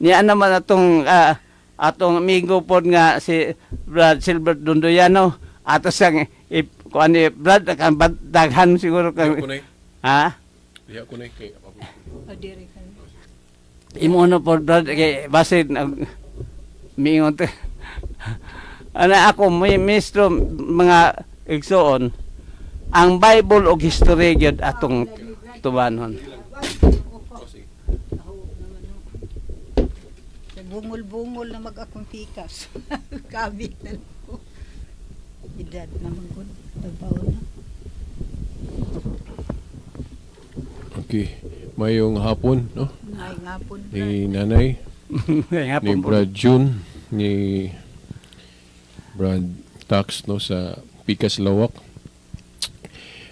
Niya naman atong atong amigo pod nga si Brad Silbert Dondoyano, ato siyang kuan ni Brad kan daghan siguro Diha kang ko na. Ha. Diha ko na kay Oh, diri ka. Imo na pod, Brad, kay basin miingon te ana ako may ministro, mga igsoon, ang Bible og history gyud atong tubanon. Oh, sige. Bungol-bungol na mag akong pikas. Kabit na lang ko. Edad naman ko. Tabaw na. Okay. Mayong hapon, no? Ay, nga po. Ni Nanay, Nga ni po. Brad June, ni Brad Tax, no, sa Pikas Lawak.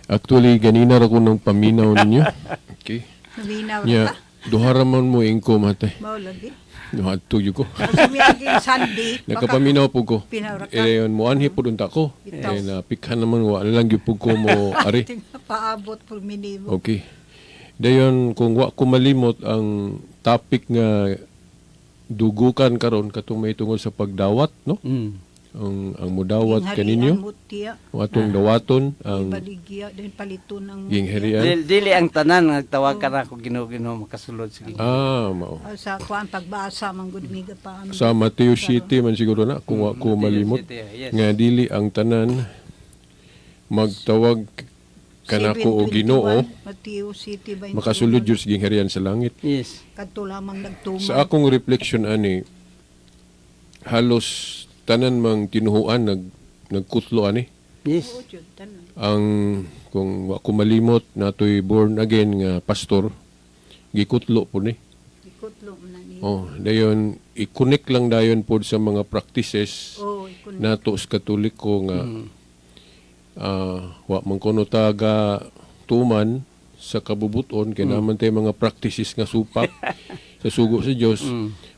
Actually, ganina ra ko nang paminaw ninyo. Okay. Naminaw Nya, ka. duha ra man mo ingko matay. Mao lagi. Duha tuyo ko. Pag sumiyaging Sunday, baka Nakapaminaw po ko. Pinaw ra ka. Eh, yun, muanhi po unta ko. Bitaw. Eh, napikhan naman, wa lang gyud po ko mo ari. Tingnan, paabot po minimo. Okay. Dayon kung wa ko malimot ang topic nga dugukan karon katong may tungol sa pagdawat, no? Ang mudawat kaninyo, Mutya, ang atong dawaton ang baligya, din paliton ang gingharian. Dili, dili ang tanan nga tawag ka na ko Ginoo, Ginoo makasulod sa Ginoo. Ah, mao. Ah, sa kuan pagbasa man gud miga pa ami. Sa Mateo City man siguro na kung wa ko Mateo malimot City, yes. nga dili ang tanan magtawag kanako og Ginoo 7:21, Mateo City 21. makasulod jud sa gingharian sa langit. Yes. Kadto lamang nagtuman. Sa akong reflection ani, halos tanan mang tinuhuan nagkutlo ani. Yes. Oo, jud, tanan. Ang kung wa ko malimot natoy born again nga pastor, gikutlo po ni. Ikutlo man na niya. Oh, dayon i-connect lang dayon pod sa mga practices Oh, ikun. nato sa Katoliko nga wa man kuno taga tuman sa kabubuton kay naman tay mga practices nga supak sa sugo sa Dios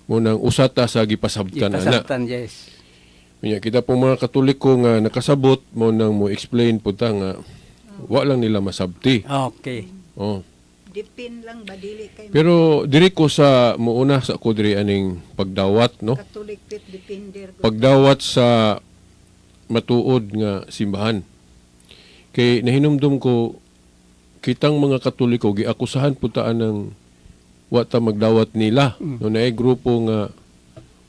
mo nang usa ta sa gipasabtan ana. Ipasabtan, yes. Unya kita po mga Katoliko nga nakasabot mo nang mo explain po ta nga wa lang nila masabti. Okay. Oh. Dipin lang ba dili kay Pero diri ko sa muuna sa ko diri aning pagdawat, no? Catholic faith defender. Gud. Pagdawat sa matuod nga simbahan. Kay nahinumdum ko kitang mga Katoliko giakusahan pud ta ng wa ta magdawat nila. No, naay grupo nga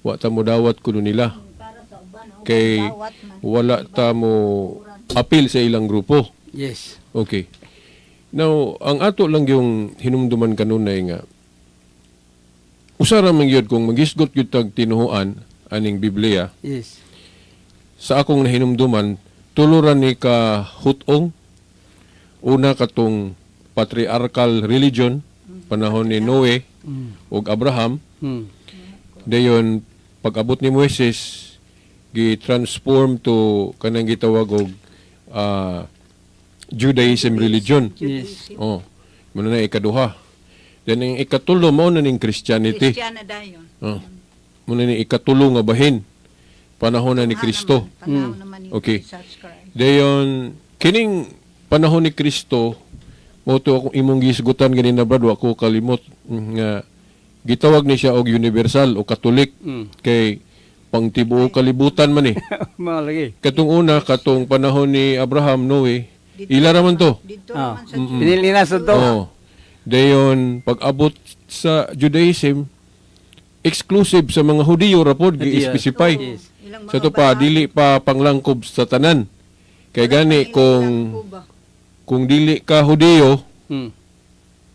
wa ta modawat kuno nila Para sa uban, oh, kay dawat man. wala ta mo apil sa ilang grupo. Yes. Okay. Now, ang ato lang yung hinumduman kanunay nga usa ra man gyud kung magisgot gyud tag tinuhuan aning Biblia, sa akong nahinumduman, tulo ra ni ka hutong. Una, katong patriarchal religion, panahon ni Noe ug Abraham. Dayon pag-abot ni Moises, gi-transform to kanang gitawag og Judaism religion. Oh, muna na ikaduha. Then ang ikatulo mao na ning Christianity. Kristiyana dayon. Oh. Muna ni ikatulo nga bahin. Panahon na ni Kristo. Panahon naman ni Jesus Christ. Dayon kining panahon ni Kristo mo to akong imong gisgutan ganina, Brad, wa ko kalimot nga gitawag ni siya og universal o Catholic kay pangtibuo kalibutan man eh. Mao lagi. Katong una, katong panahon ni Abraham, Noe, ila ra man to. Dito Ah. naman sa Pinili na sa to. Oh. Dayon pag abot sa Judaism, exclusive sa mga Hudiyo ra pod gi-specify. Yes. Ilang Sa to pa dili pa panglangkob sa tanan. Kay gani kung dili ka Hudiyo,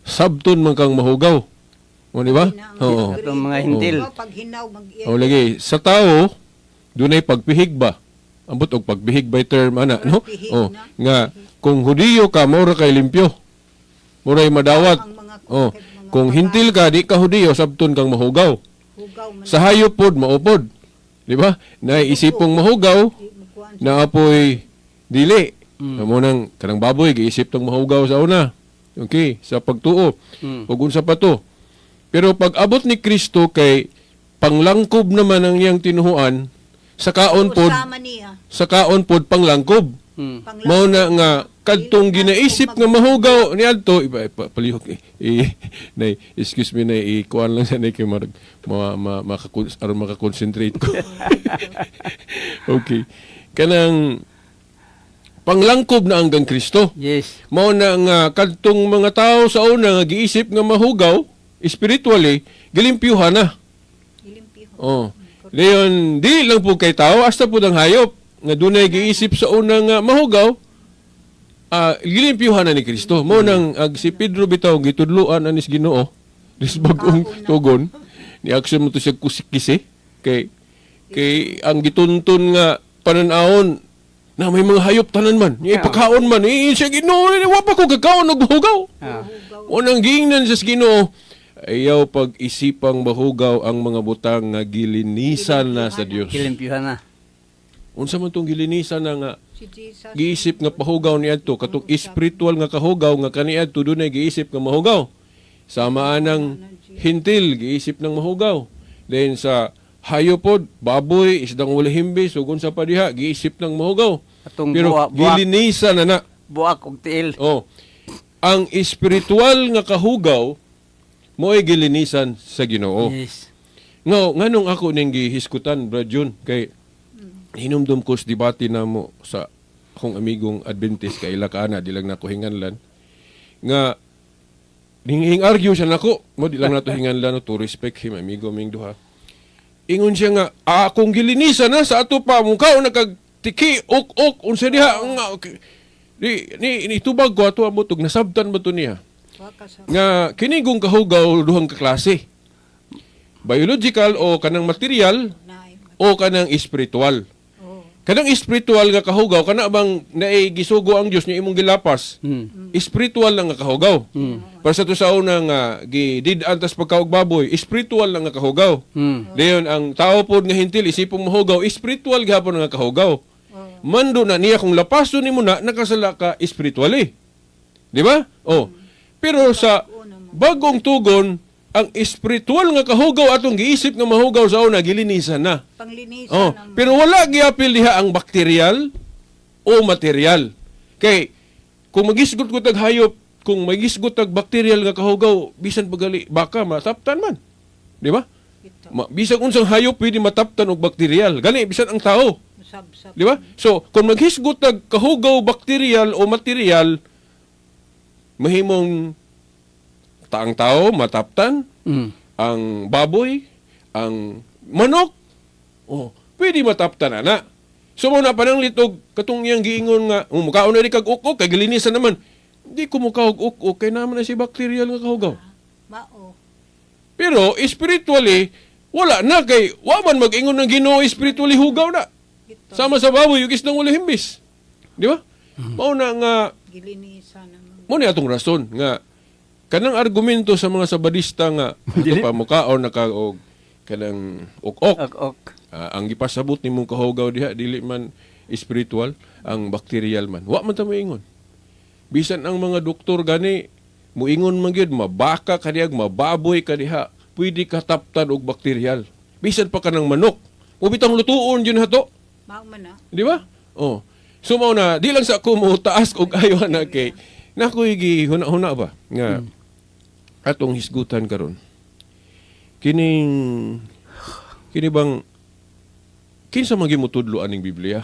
sabton man kang mahugaw. O, di ba? Oo. Atong mga hintil. Pag hinaw mag O lagi sa tao dunay pagpihig ba. Ambot og pagpihig by term ana, no? Pihig Oh, na. nga kung Hudiyo ka mao ra kay limpyo. Muray madawat. Ang mga Oh, mga kung hintil ka, di ka Hudiyo, sabton kang mahugaw. Hugaw man. Sa hayop pod maupod. Di ba? Naisipong mahugaw, Di mukuan. na apoy dili. Amo nang kanang baboy giisip tong mahugaw sa una. Okay, sa pagtuo. Ug unsa pa to. Pero pag abot ni Kristo kay panglangkob naman ang iyang tinuhuan sa kaon pod, Usama niya. sa kaon pod panglangkob. Mm. Panglangkob. Mao na nga kadtong ginaisip nga mahugaw niadto iba palihog eh, nay, excuse me nay, ikuan lang sa nay kay marag ma, ma, aron makakonsentrate ko. Okay, kanang panglangkob na hanggang Kristo. Mao na nga kadtong mga tao sa una nga giisip nga mahugaw spiritually, gilimpyuhan na. Ilimpyo. Oh. Dayon di lang po kay tao, hasta po ang hayop nga dunay giisip sa una nga mahugaw, gilimpyuhan na ni Kristo. Mao nang ag si Pedro bitaw gitudloan anis Ginoo dis bagong tugon ni action mo to siya kusikisi kay kay ang gitunton nga panan-awon na may mga hayop tanan man, niya ipakaon man, eh, siya Ginoo, eh, wa pa ko kakaon og hugaw. Unang giingnan sa Ginoo, ayaw pag-isipang mahugaw ang mga butang nga gilinisan na sa Dios. Gilimpyuhan na. Unsa man tong gilinisan na nga Si Jesus. giisip nga pahugaw niadto, katong spiritual nga kahugaw nga kaniadto dunay giisip nga mahugaw. Sama anang hintil giisip ng mahugaw. Then sa hayopod, baboy, isdang wala himbis, ug unsa pa diha giisip ng mahugaw. Atong Pero buwak. gilinisan na na. Buak og tiil. Oh. Ang espiritual nga kahugaw mo'y gilinisan sa Ginoo. Nga nganong ako ning gihiskutan, Brad Jun, kay hinumdum ko sa debate namo sa akong amigong Adventist kay ila ka ana, di lang nako hinganlan nga hing argue siya nako mo, di lang nato hinganlan, no, to respect him, amigo ming duha. Ingon siya nga akong gilinisan na sa ato pa mukha na kag tiki ok ok unsa diha nga okay. Di ni tubag ko ato amot og nasabtan ba to niya Wa ka sa nga kini gong kahugaw duhang kaklase, biological o kanang material naay. o kanang espiritual. Oh. Kanang espiritual nga kahugaw, kana bang naay gisugo ang Dios niya imong gilapas, espiritual lang nga kahugaw. Para sa to sa una nga gidid-an tas pagkaog baboy, espiritual lang nga kahugaw. Dayon ang tao pod nga hintil isipong mahugaw, espiritual gihapon nga kahugaw. Mando na niya kung lapason nimo na, nakasala ka spiritually. Di ba? Oh. Pero sa bagong tugon, ang espiritual nga kahugaw atong giisip nga mahugaw sa una, gilinisan na. Panglinisan Oh, ang pero wala giapil diha ang bakterial o material. Kay kung magisgot ko tag hayop, kung magisgot tag bakterial nga kahugaw, bisan pagali baka mataptan man. Di ba? Ito. Bisan unsang hayop pwede mataptan og bakterial. Gani bisan ang tao. Sab-sab. Di ba? So, kung maghisgot tag kahugaw bakterial o material, mahimong taang tao mataptan, ang baboy, ang manok, oh, pwede mataptan ana. So mo na panang litog katong iyang giingon nga oh, mukaon na rin kag ok kay gilinisan naman. Di ko mukaog ok kay naman na si bacterial nga kahugaw. Mao. Pero spiritually wala na kay wa man mag-ingon ng Ginoo spiritually hugaw na. Ito. Sama sa baboy yung isdang wala himbis. Di ba? Mao na nga Gilinisan naman. mo ni atong rason nga kanang argumento sa mga Sabadista nga ato pa mukaon na ka og kanang ok-ok. Ok ok. Ah, ang gipasabot nimong kahugaw diha dili man spiritual, ang bacterial man. Wa man ta moingon. Bisan ang mga doktor gani muingon man gyud mabaka ka diha, mababoy ka diha, pwede ka taptan og bacterial. Bisan pa kanang manok. Mubitang lutuon yun hato. Mao man na. Di ba? Oh. So mao na di lang sa ako mo taas og ayo na kay nakoy gihuna-huna ba nga atong hisgutan karon. Kining kini bang kinsa man gimutudlo aning Biblia?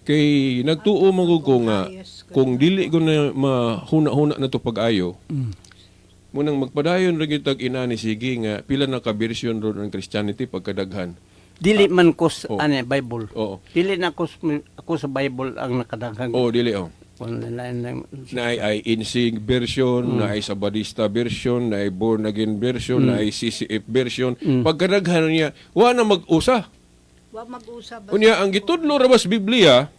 Kay nagtuo man gud ko nga kung dili ko na mahuna-huna na to pag-ayo, munang magpadayon ra gyud tag inani sige nga pila na ka version ron ang Christianity pagkadaghan. Dili man ko sa Oh. ano, Bible. Oo. Dili na ko, ako sa Bible ang nakadaghang. Oh, dili oh. Kung lain lang. Naay ay INSIG version, naay Sabadista version, naay Born Again version, naay CCF version. Pagkadaghan niya, wa na mag-usa. Wa mag-usab. Unya ang gitudlo ra bas Biblia,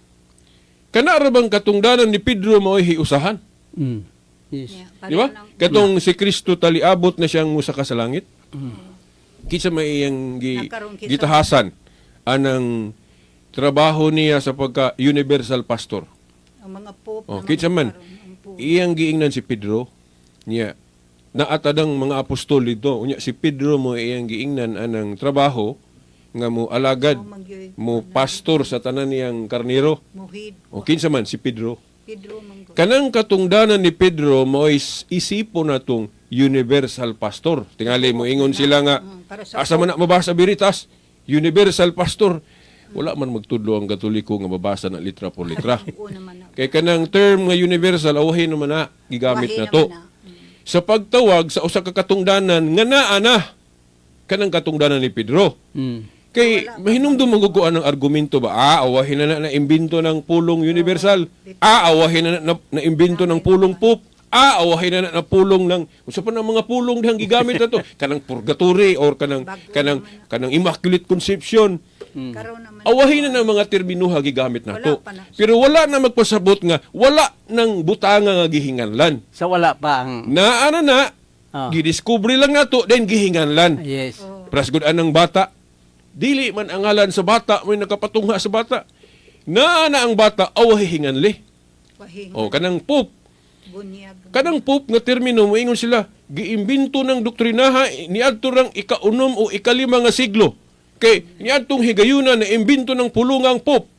kana ra bang katungdanan ni Pedro mao'y hiusahan? Yes. Yeah, Di ba? Katong si Kristo taliabot na siyang musa ka sa langit. Kinsa may iyang Nagkaroon kinsa- gitahasan anang trabaho niya sa pagka universal pastor. Ang mga pope Oh, naman kinsa man karon, ang pope. iyang giingnan si Pedro niya naatadang mga apostol dito. Unya si Pedro mo iyang giingnan anang trabaho nga mo alagad, Mao man gyud, mo pastor sa tanan niyang karniro. Muhid. O kinsa man si Pedro. Pedro man gud. Kanang katungdanan ni Pedro mao'y isipo na tong universal pastor. Tingali mo ingon sila nga Para sa asa man na mabasa Veritas, universal pastor. Wala man magtudlo ang Katoliko nga mabasa na litra por litra. Oo naman na. Kay kanang term nga universal awahin naman na gigamit Wahin na to. naman na. Sa pagtawag sa usa ka katungdanan nga naa na kanang katungdanan ni Pedro. Kay mahinumdum man gud ko anang argumento ba? Ah, awahin na na na imbento ng pulong universal. Ah, awahin na na, na imbento ng pulong pope. Ah, awahin na na, na pulong ng unsa pa ng mga pulong dihang gigamit na to? Kanang purgatory or kanang kanang kanang immaculate conception. Karon naman. Awahin na ng mga terminuha gigamit na to. Wala pa na. Pero wala na magpasabot nga wala nang butanga nga gihinganlan. Sa wala pa ang Naa na na, gidiskubre lang nato then gihinganlan. Yes. Pras gud anang bata. Dili man ang ngalan sa bata, may nakapatungha sa bata. Naa na ang bata aw hihinganli. Wahing. O kanang pope, Bunyag. kanang pope nga termino moingon sila giimbento ng doktrinaha niadto rang ikaunom o ikalima nga siglo. Kay niadtong higayuna na imbento ng pulungang pope.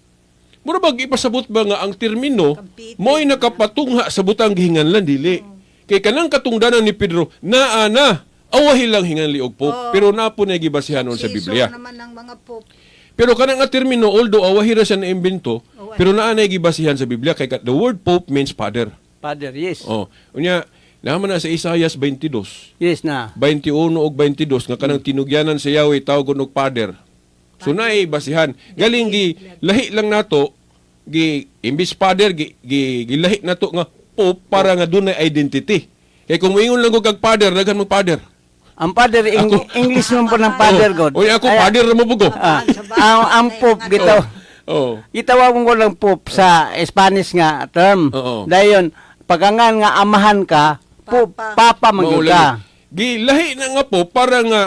Mura bag ipasabot ba nga ang termino Kampite. mo'y nakapatungha sa butang gihinganlan dili. Kay kanang katungdanan ni Pedro naa na awahi lang hinganli og pope, pero naa po na gibasihanon sa Siso Biblia. naman ng mga pope. Pero kanang nga termino, although awahi ra siya naimbento, Oo, pero naa na gibasihan sa Biblia kay the word pope means father. Father, yes. Oh, unya naman na sa Isaias 22, Yes na. 21 ug 22 nga kanang tinugyanan sa Yahweh tawgon og father. So naay basihan. Galing gi lahi lang nato gi imbis father gi, gi gilahi nato nga pope para nga dunay identity. Kay kung moingon lang ko kag father, daghan mo father. Ang father, English man po ng father god. Oy, ako Ay, father ra mo bugo. Ang pope gitaw. Oh. Gitawag ko lang pope sa Spanish nga term. Oo. Dayon pagangan nga amahan ka, pope, Papa. papa man gyud ka. Mao lagi. Gilahi na nga po para nga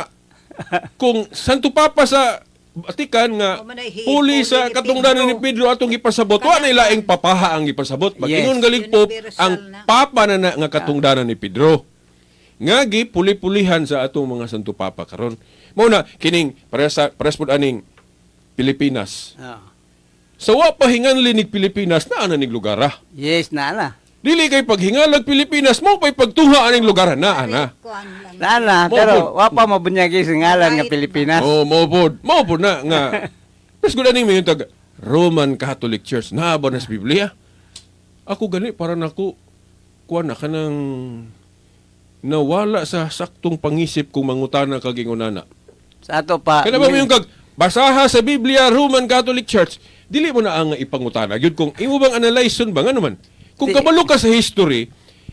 kung Santo Papa sa Vatican nga O, manay, hi- puli sa puli ni katungdanan ni Pedro. Pedro atong gipasabot, wa na laing papaha ang gipasabot. Pag Yes. ingon galing Pope, Universal ang na. papa na, na nga katungdanan ni Pedro nga gipuli-pulihan sa atong mga Santo Papa karon. Mao na kining parehas sa parehas pud aning Pilipinas. Sa wa pa hinganli nig Pilipinas naa na nig lugar ah. Yes na na. Dili kay paghingalag Pilipinas mo pa'y pagtuha aning lugar naa na. Kuan lang. Na na, Mo pero pod. wa pa mabunyagi sa ngalan nga Right. Pilipinas. Oh, mao pod. Mao pod na nga. Mas gud aning mayon tag Roman Catholic Church naa ba na sa Biblia? Ako gani para nako kuan na kanang nawala sa saktong pangisip kung mangutana kag ingonana. Sa ato pa. Kana ba mo yung kag basaha sa Biblia Roman Catholic Church, dili mo na ang ipangutana. Gyud kung imo bang analyze ba ngano man? Kung kabalo ka sa history,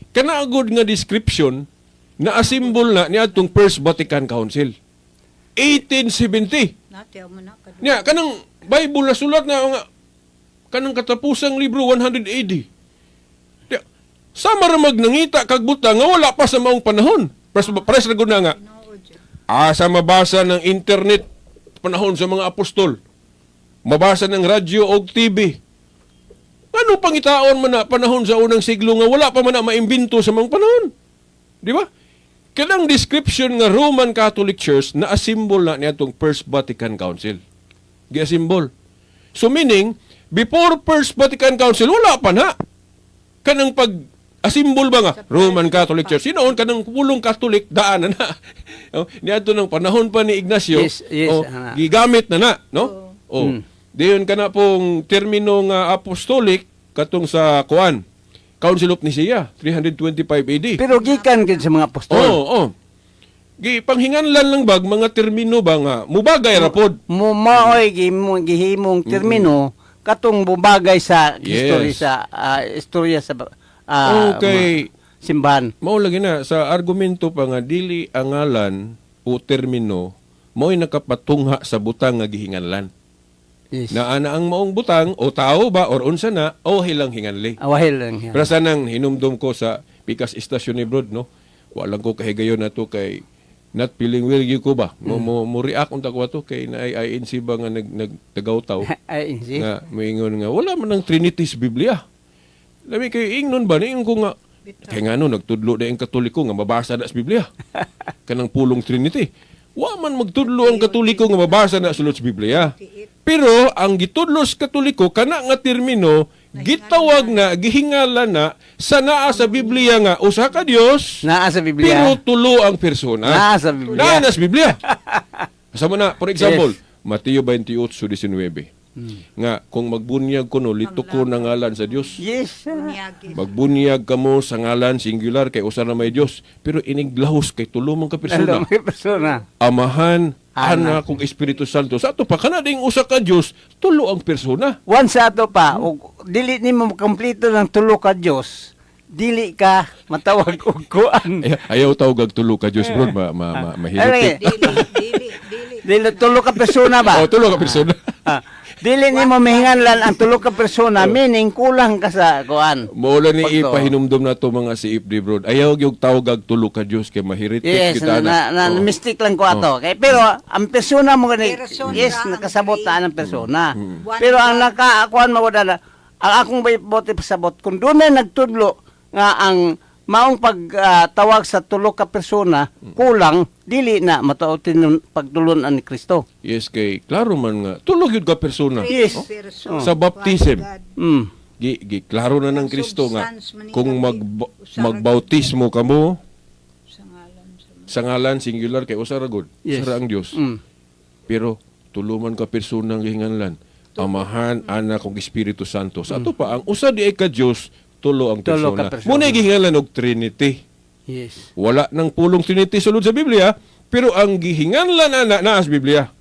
kana gud nga description na asimbol na niadtong First Vatican Council. 1870. Natiyaw mo na kadto. Nya kanang Bible na sulat na nga kanang katapusang libro 100 AD. Nya, sama ra magnangita kag buta nga wala pa sa maong panahon. Pres pres ra gud na nga. Tinuod jud. Asa mabasa ng internet panahon sa mga apostol. Mabasa ng radyo o TV. Ano pangitaon man na panahon sa unang siglo nga wala pa man na maimbento sa mga panahon? Di ba? Kanang description nga Roman Catholic Church na asimbol na niadtong First Vatican Council. Giasimbol. So meaning, before First Vatican Council, wala pa na. Kanang pag asimbol ba nga Roman Catholic Church. Sinoon kanang pulong Catholic daan na na. Oh, niadto ng panahon pa ni Ignacio, Yes, oh, ana. gigamit na na, no? Oh. Diyon kana pong termino nga apostolic katong sa kuan. Council of Nicaea, 325 AD. Pero gikan gid sa mga apostol. Oo, oh, Gi panghinganlan lang bag mga termino ba nga mubagay ra pod. Mo maoy gihimong termino katong bubagay sa history sa istorya sa Okay. mga simbahan. Mao lagi na sa argumento pa nga dili ang ngalan o termino mao'y nakapatungha sa butang nga gihinganlan. Yes. Na ana ang maong butang o tao ba or unsa na o hilang hinganli. Awahil lang yan. Pero sanang hinumdum ko sa Pikas Istasyon ni Brod, no? Walang ko kahigayon na to kay not feeling well gyud ko ba. Mo react unta ko ato kay naay INC ba nga nag nagtagaw-taw Ay, see? nga moingon nga wala man ang Trinity sa Biblia. Lami kay ingnon ba niingon ko nga kay ngano nagtudlo na ang Katoliko nga mabasa na sa Biblia. Kanang pulong Trinity. Wa man magtudlo ang Katoliko nga mabasa na sulod sa Biblia. Pero ang gitudlo sa Katoliko kana nga termino Gitawag na, gihingala na sa naa sa Biblia nga usa ka Dios, Naa sa Biblia. pero tulo ang persona. Naa sa Biblia. Naa na sa Biblia. Sa na, for example, Mateo 28:19. Nga kung magbunyag kuno, litukon ang ngalan sa Dios. Bunyagis. Magbunyag kamo sa ngalan singular kay usa na may Dios, pero iniglahos kay tulo man ka persona. Tulo man ka persona. Amahan, Anak. Anak, ug Espiritu Santo. Sa ato pa kana ding usa ka Dios, tulo ang persona. Once sa ato pa, og dili nimo kompleto ng tulo ka Dios, dili ka matawag og kuan. Ayaw tawag og tulo ka Dios, bro, ma, ma, ma, Ay, mahirap. Dili, dili, dili. Dili tulo ka persona ba? Oh, tulo ka persona. Dili nimo mahinganlan ang tulo ka persona, meaning kulang ka sa kuan. Mao lang ni Pagto. ipahinumdum na to mga CFD, bro. Ayaw gyud tawag og tulo ka Dios kay mahiritik Yes, kita na, na, Oh. mistake lang ko ato. Okay, pero ang persona mo gani, Persona yes, ang nakasabot na ang persona. One Pero ang God. nakakuan mo wala na, ang akong bote pasabot kung doon na nagtudlo nga ang maong pagtawag sa tulo ka persona kulang, dili na matuo pagtulon ni Kristo. Yes, kay klaro man nga tulo gyud ka persona. Yes. Person. Sa baptism. One God. Gi, gi klaro na ng Kristo nga Substance man kung ikaw, usara magbautismo kamo Sa ngalan sa sa ngalan singular kay usa ra gud. Usa ra ang Dios. Pero tulo man ka persona ang gihinganlan. Amahan, Anak ug Espiritu Santo. Sa ato pa ang usa di ay ka Dios, tulo ang Tulo ka persona. persona. Muna gihinganlan og Trinity. Yes. Wala nang pulong Trinity sulod sa Biblia, pero ang gihinganlan ana naa sa Biblia.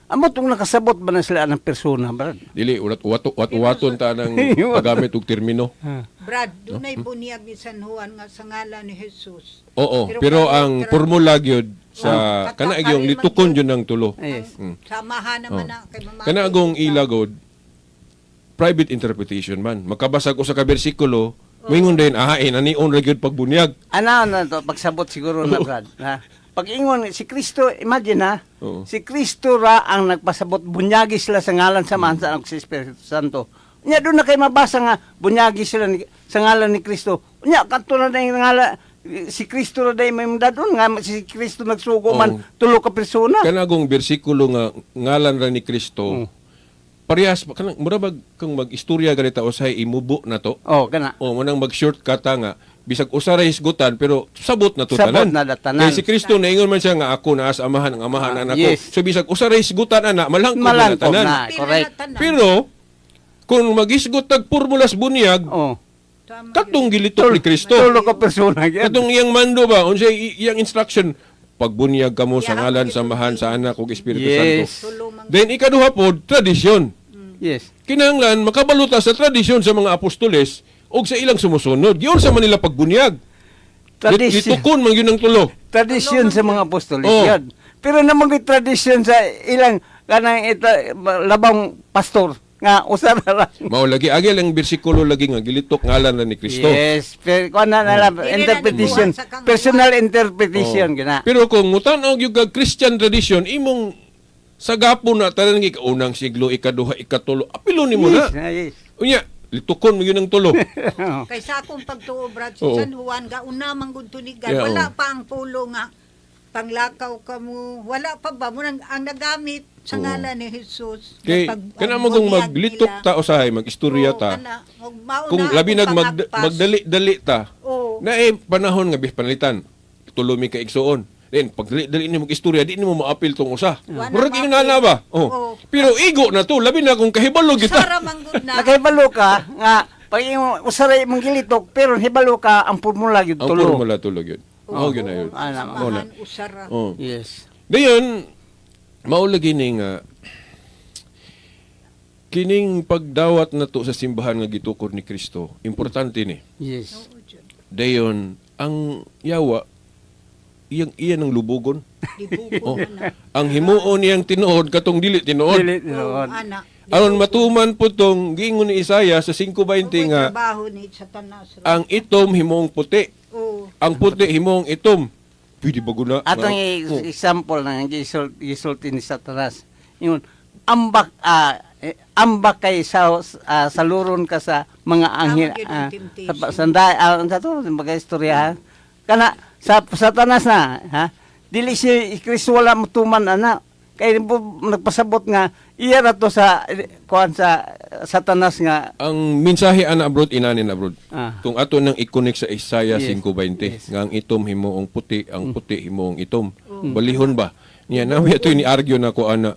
Amo tong nakasabot ba na sila ng persona, Brad? Dili ulat uwato wat uwaton ta ng paggamit og termino. Brad, dunay bunyag ni San Juan nga sa ngalan ni Jesus. Oo, Pero pero ang formula gyud sa Pero kana gyud katakari man litukon gyud. gyud ng tulo. Yes. Samahan naman na kay mamati. Kana agong ilagod private interpretation man. Makabasa ko sa ka bersikulo, moingon din ah inanion ra gyud pagbunyag. Ano na to, pagsabot siguro na, Brad. Ha? Pag ingon si Kristo, imagine ha, si Kristo ra ang nagpasabot, bunyagi sila sa ngalan sa Amahan sa Anak sa Espiritu Santo. Nya doon na kay mabasa nga bunyagi sila sa ngalan ni Kristo. Nya kadto na dayong ngalan si Kristo ra day may dadon nga si Kristo nagsugo man tulo ka persona. Kana agong bersikulo nga ngalan ra ni Kristo. Parehas kanang mura bag kung mag-istorya ganita usahay imubo na to. Oh, kana. O mo nang mag-shortcut ta nga bisag usa ra hisgutan pero sabot na to Sabot tanan. na da tanan. Kay si Kristo naingon man siya nga ako naa sa amahan, ang amahan anak ko. Yes. So bisag usa ra hisgutan ana malangkob na Malangkob tanan. na. Pila Correct. na tanan. Pero kung magisgot tag formulas bunyag, Oh. Tama katong gilitok ni Kristo. Tulo ka persona gyud. Katong iyang mando ba unsay iyang instruction, pagbunyag kamo sa Iya, ngalan ako sa Amahan, sa Anak ug Espiritu Yes. Santo. Tulo man Then ikaduha pod tradisyon. Kinahanglan makabaluta sa tradisyon sa mga apostoles ug sa ilang sumusunod. Giunsa sa manila pagbunyag. Tradisyon. Litukon man yun ang tulo. Tradisyon sa mga apostoles yun. Pero naman ko'y tradisyon sa ilang kanang ito, labang pastor nga usa na lang. Mao lagi agil ang bersikulo lagi nga gilitok ngalan na ni Kristo. Yes, pero kuan na na lang, Dili na interpretation, nikuha sa kanguan. personal interpretation gina. Pero kung mutan-aw gyud kag Christian tradition imong sagapon na tanan nga ikaunang siglo, ikaduha, ikatulo, apilo nimo Yes, na. yes. Unya, litukon mo yun ang tulo. Kay sa akong pagtuo, Brad, sa San Juan, gauna man gud tunigan, Yeah, wala oo. pa ang pulo nga panglakaw ka mo, wala pa ba mo nang, ang nagamit sa ngalan ni Jesus. Kay kana mo kung bunyag maglitok nila. ta usahay, magistorya Oo, ta. kana, mauna Kung akong labi nag pangagpas. magdali-dali ta. Oo. Na eh panahon nga panalitan. Tulo mi ka igsuon. Then pagdali-dali nimo istorya, di nimo maapil tong usa. Wala Murag maapil. ingon na ba? Oh. Oo. Pero igo na to, labi na kung kahibalo kita. Sara man gud na. Nakahibalo ka nga pag imo usa ra imong gilitok pero hibalo ka ang formula gyud Ang tulo. formula tulo gyud. Mao gyud na yun. Ana, Mao na. Samahan usara. Oh. Yes. Dayon, mao lagi ni nga kining pagdawat na to sa simbahan nga gitukod ni Kristo, importante ni. Yes. Oo, jud. Dayon, ang yawa iyang iyan ang lubugon. Libugon Oh. na. Ang himuon niyang tinuod katong dili tinuod. Dili Oo, tinuod. ana. Aron matuman po tong giingon ni Isaiah sa 5:20 nga trabaho ni Satanas. ang itom himuong puti, Oo. ang puti himuong itom. Pwede ba guna? Atong example na gisulti ni Satanas. Ingon, ambak ambak kay sa saluron ka sa mga anghel, Tama gyud ang temptation. sa sanday, unsa to mga istorya ha? Kana sa Satanas na ha, dili si Kristo wala motuman ana. Kay nagpasabot nga iya ra to sa kuan sa Satanas nga. Ang mensahe ana, bro, inani na, bro. Ah. Kung ato nang i-connect sa Isaiah 5:20 nga ang itom himuong puti, ang puti himuong itom. Balihon ba? Niya nami ato ni argue na ko ana.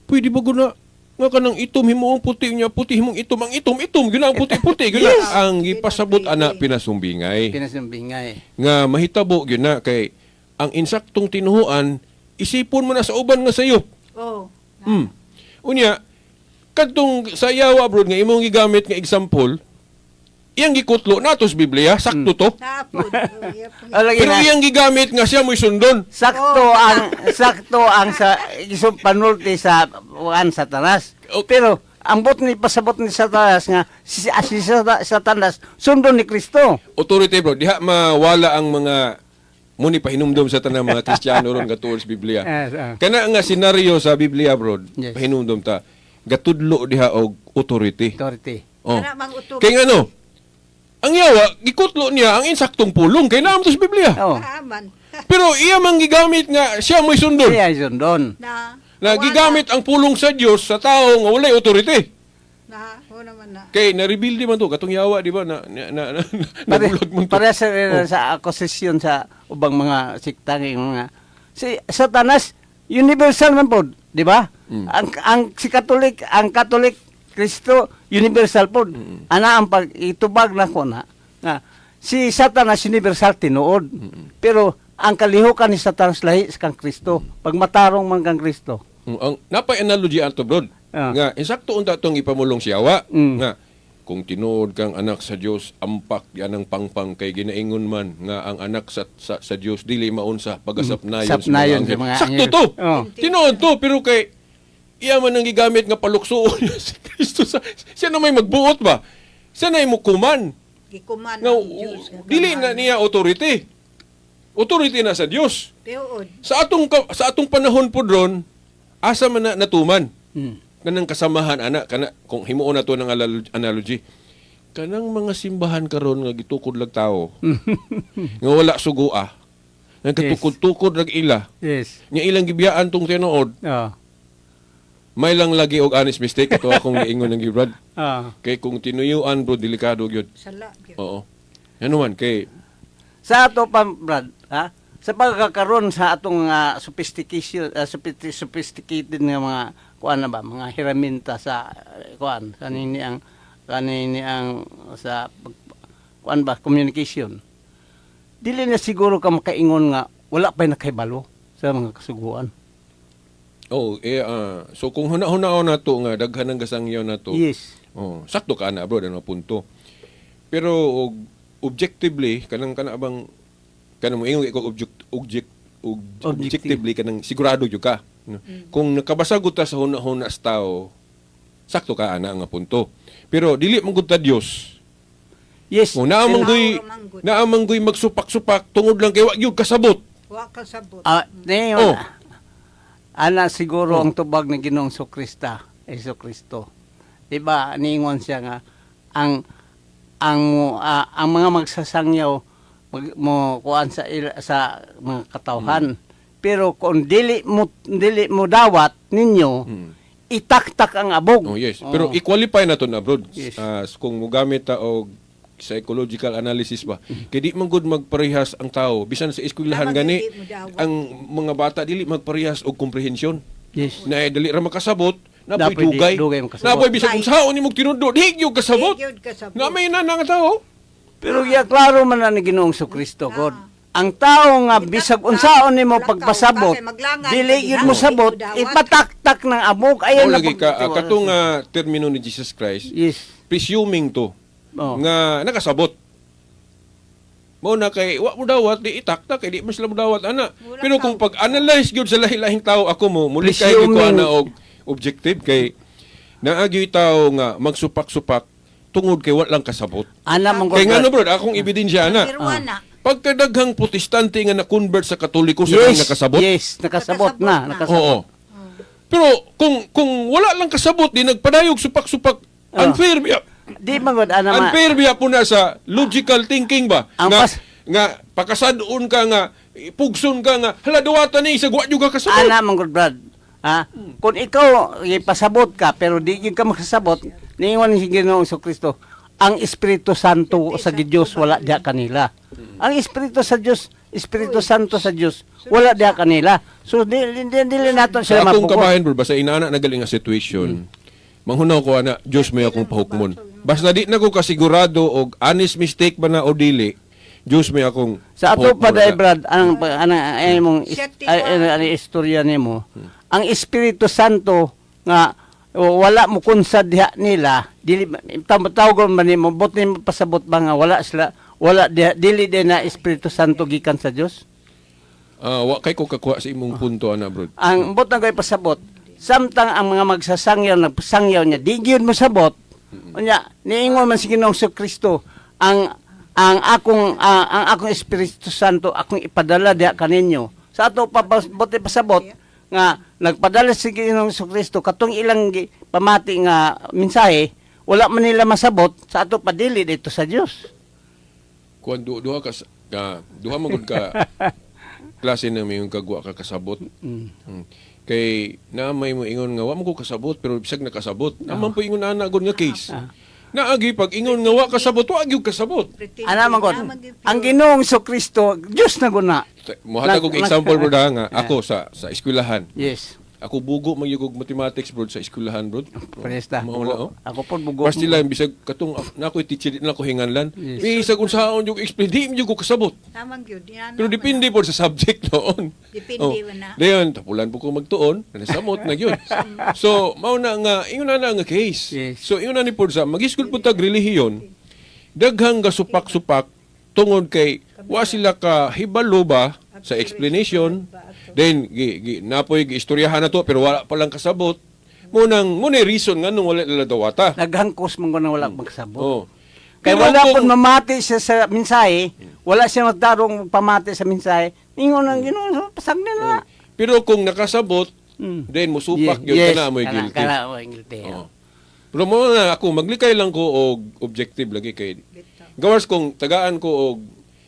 Pwede ba guna nga kanang itom himuong puti niya, puti himong itom, ang itom itom gyud ang puti puti gyud na. Ang gipasabot ana, pinasumbingay. Pinasumbingay. Nga mahitabo gyud na kay ang insaktong tinuhuan isipon mo na sa uban nga sayop. Oh. Unya, kadtong sa yawa, bro, nga imong gigamit nga example, iyang gikutlo nato sa Biblia, sakto to. Tapod. Oh, iya po. Oh, lagi Pero na. iyang gigamit nga siya mo'y sundon. Sakto ang sakto ang sa isong panulti sa kuan Satanas. Pero ang bot ni pasabot ni Satanas nga si Satanas sundon ni Kristo. Authority, bro, diha mawala ang mga muni pahinumdom sa tanang mga Kristiyano ron gatuod sa Biblia. Yes, ah. Kana nga senaryo sa Biblia, bro, pahinumdom ta, gatudlo diha og authority. Authority. Oh. Kana mang authority. Kay ngano? Ang yawa, gikutlo niya ang insaktong pulong kay naam to sa Biblia. Oh. Taaman. Pero iya mang gigamit nga siya mo'y sundon. Siya ay sundon. Na. Na gigamit ang pulong sa Dios sa tao nga walay authority. Na, o naman na. Kay na-reveal di man to katong yawa, di ba, na nabulag man to. Pare sa, sa akusasyon sa ubang mga sikta ng mga si Satanas universal man pod, di ba? Ang si Katolik, ang Katolik Kristo universal pod. Ana ang pag itubag na ko na nga si Satanas universal tinuod. Pero ang kalihukan ni Satanas lahi sa kang Kristo. Pag matarong man kang Kristo. Ang napay analogy ato, bro. Ah. Nga insakto unta tong ipamulong si yawa nga kung tinuod kang anak sa Dios, ampak yan ang pangpang kay ginaingon man nga ang anak sa Dios dili maunsa pagasapnayon Sapnayon sa sa mga mga anghel. Sakto anghel. to. Oh. Tinuod to, pero kay iya man ang gigamit nga paluksoon niya si Kristo sa siya na may magbuot ba? Siya na mukuman. Gikuman Nga, ang Diyos. dili na niya authority. Authority na sa Dios. Tinuod. Sa atong panahon po ron, asa man na natuman? Kanang kasamahan ana kana kung himuon na to ng analogy. Kanang mga simbahan karon nga gitukod lag tao, nga wala sugua. Nagkatukod-tukod lag ila. Nya ilang gibiyaan tong tinuod. Oh. May lang lagi og honest mistake ato akong giingon ng gibrad. Kay kung tinuyuan, bro, delikado gyud. Sala. Gyud. Oo. Ano man kay Sa ato pa, Brad, ha? Sa pagkakaroon sa atong sophistication, sophisticated nga mga kuan na ba, mga heraminta sa kuan, kanini ang sa kuan ba, communication. Dili na siguro ka makaingon nga wala pa'y nakahibalo sa mga kasuguan. Oh, eh so kung huna-hunaon nato nga daghan ang gasangyaw nato. Oh, sakto ka na, bro, ano punto. Pero og, objectively kanang kana bang kanang mo ingon ko object object Objective. objectively kanang sigurado gyud ka. No? Kung nakabasagot ta sa huna-huna sa tao, sakto ka ana nga punto. Pero dili man gud ta Dios. Kung naa man Tao ra man gud. naa man guy magsupak-supak tungod lang kay wa gyud kasabot. Wa ka sabot. Ah, ngayon, Oh. ana siguro ang tubag ng Ginoong Kristo, Hesus Kristo. 'Di ba? Niingon siya nga ang ang mga magsasangyaw mo kuan sa sa mga katawhan. Pero kung dili mo dawat ninyo, itaktak ang abog. Oh yes, Oh. pero i-qualify na to na, bro. Yes. Ah, kung mogamit ta og psychological analysis ba. Kay di man gud magparehas ang tao bisan sa eskwelahan Tama, gani dili mo dawat. ang mga bata dili magparehas og comprehension. Yes. Na dili ra makasabot, napoy Napoy di- dugay. dugay makasabot. Napoy bisan kung saon nimong tinudo, di gyud kasabot. Di gyud kasabot. Na may na nga tao. Pero ya klaro man na ni Ginoong Kristo, God. Ang tao nga bisag unsaon nimo Lakaw pagpasabot, ka, kay maglangan dili ka gyud diha, mo sabot, di mo dawat. ipataktak ng abog. Ayan Mao na lagi ka pagtiwala. katong termino ni Jesus Christ, presuming to Oh. nga nakasabot. Mao na kay wa mo dawat di itaktak kay di man sila mo dawat ana. Wala Pero kung ka. pag-analyze gyud sa lahi-lahing tao ako mo muli kay gyud ko Presuming- ana og objective kay naagyoy tao nga magsupak-supak tungod kay wa lang kasabot. Ana man Kay ngano, bro, akong ebidensya ana. Pero na. Pagkadaghang Protestante nga na-convert sa Katoliko sa Yes, nakasabot. yes, nakasabot Nakasabot na, na. nakasabot. Oo. Pero kung wala lang kasabot di nagpadayog supak-supak, unfair biya. Di man gud ana ma. Unfair biya po na sa logical thinking ba? Ang nga, nga pakasadon ka nga pugson ka nga hala duwatan ni sa wa ka kasabot. Ana man gud, Brad. Ha? Kung ikaw ipasabot ka pero di gyud ka makasabot, niingon si Ginoong Kristo, ang Espiritu Santo sa Diyos wala diha kanila. Ang Espiritu sa Dios, Espiritu Santo sa Dios, wala diha kanila. So di di dili nato Sa sila akong mapukot. kabahin bro, basta inana na galing nga situation, manghunaw ko ana, Diyos may akong pahukmon. Basta di na ko kasigurado og honest mistake ba na o dili, Diyos may akong Sa ato pa pahukmon day ana. Brad, ang ang ay mong Siya ay, ay, ay, istorya nimo. Ang Espiritu Santo nga wala mo kunsad diha nila, dili tawgon man nimo, bot nimo pasabot ba nga wala sila, wala diha, dili din na Espiritu Santo gikan sa Dios? Ah, wa kay ko kakuha sa imong punto ana, bro. Ang bot na ko'y pasabot, samtang ang mga magsasangyaw nagpasangyaw niya, di gyud mo sabot. Unya, niingon man si Ginoong Kristo, ang akong Espiritu Santo akong ipadala diha kaninyo. Sa ato pa bote pasabot nga nagpadala si Ginoong Kristo katong ilang pamati nga mensahe, wala man nila masabot sa ato padili dito sa Dios. Kuan duha ka, duha man gud ka klase na may kagwa ka kasabot. Kay na may mo ingon nga wa man ko kasabot pero bisag nakasabot. Naman po ingon ana gud nga case. Naagi pag ingon nga wa kasabot, wa gyud kasabot. Pretending. Ana man gud. Naman gyud Ang Ginoong Kristo, Dios na guna. Mohatag og example bro nga ako sa eskwelahan. Yes. Ako bugo man gyud og mathematics bro sa eskwelahan bro. Presta. Mao na, oh. Ako po bugo. Basta lang bisag katong na ako'y teacher di na ako hinganlan. Yes. Bisag unsaon yung explain di gyud ko kasabot. Tamang gyud. Inana Pero man depende po sa subject noon. Depende man na. Dayon, tapulan po ko magtuon, nasamot na yun. So, mao na nga, ingon na na nga case. Yes. So, ingon na ni po sa, mag-school po tag relihiyon, daghang gasupak-supak tungod kay wa sila ka hibalo ba sa explanation. Then gi, gi napoy gi istoryahan na to pero wala pa lang kasabot. Mo nang mo na reason nga nung wala nila dawata. Naghangkos man ko na wala magsabot. Oh. Kay Pero wala kung- pud mamati siya sa mensahe, wala siya magtarong pamati sa mensahe. Ingon ang Ginoo, pasagni na. Pero kung nakasabot, then musupak yun kana mo'y guilty. Kana mo'y guilty. Oo. Pero mo na ako maglikay lang ko og objective lagi kay gawas kung tagaan ko og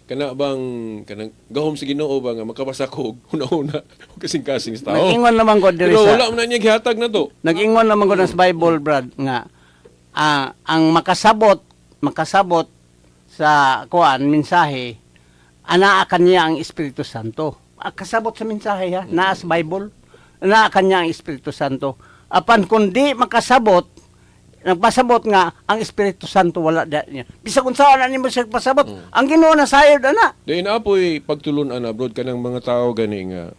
kana bang kanang gahom sa Ginoo ba nga makabasa ko og una-una og kasing-kasing sa tao. Nag-ingon naman ko diri Pero sa wala man na niya gihatag na to. Nag-ingon naman ko sa Bible, Brad, nga ang makasabot, makasabot sa kuan mensahe, anaa kaniya ang Espiritu Santo. Kasabot sa mensahe ha, naa sa Bible, anaa kaniya ang Espiritu Santo. Apan kung di makasabot, nagpasabot nga ang Espiritu Santo wala da niya. Bisag unsaon na nimo siya pasabot, ang Ginoo na sayod ana. Dayon apoy pagtulon ana bro kanang mga tao gani nga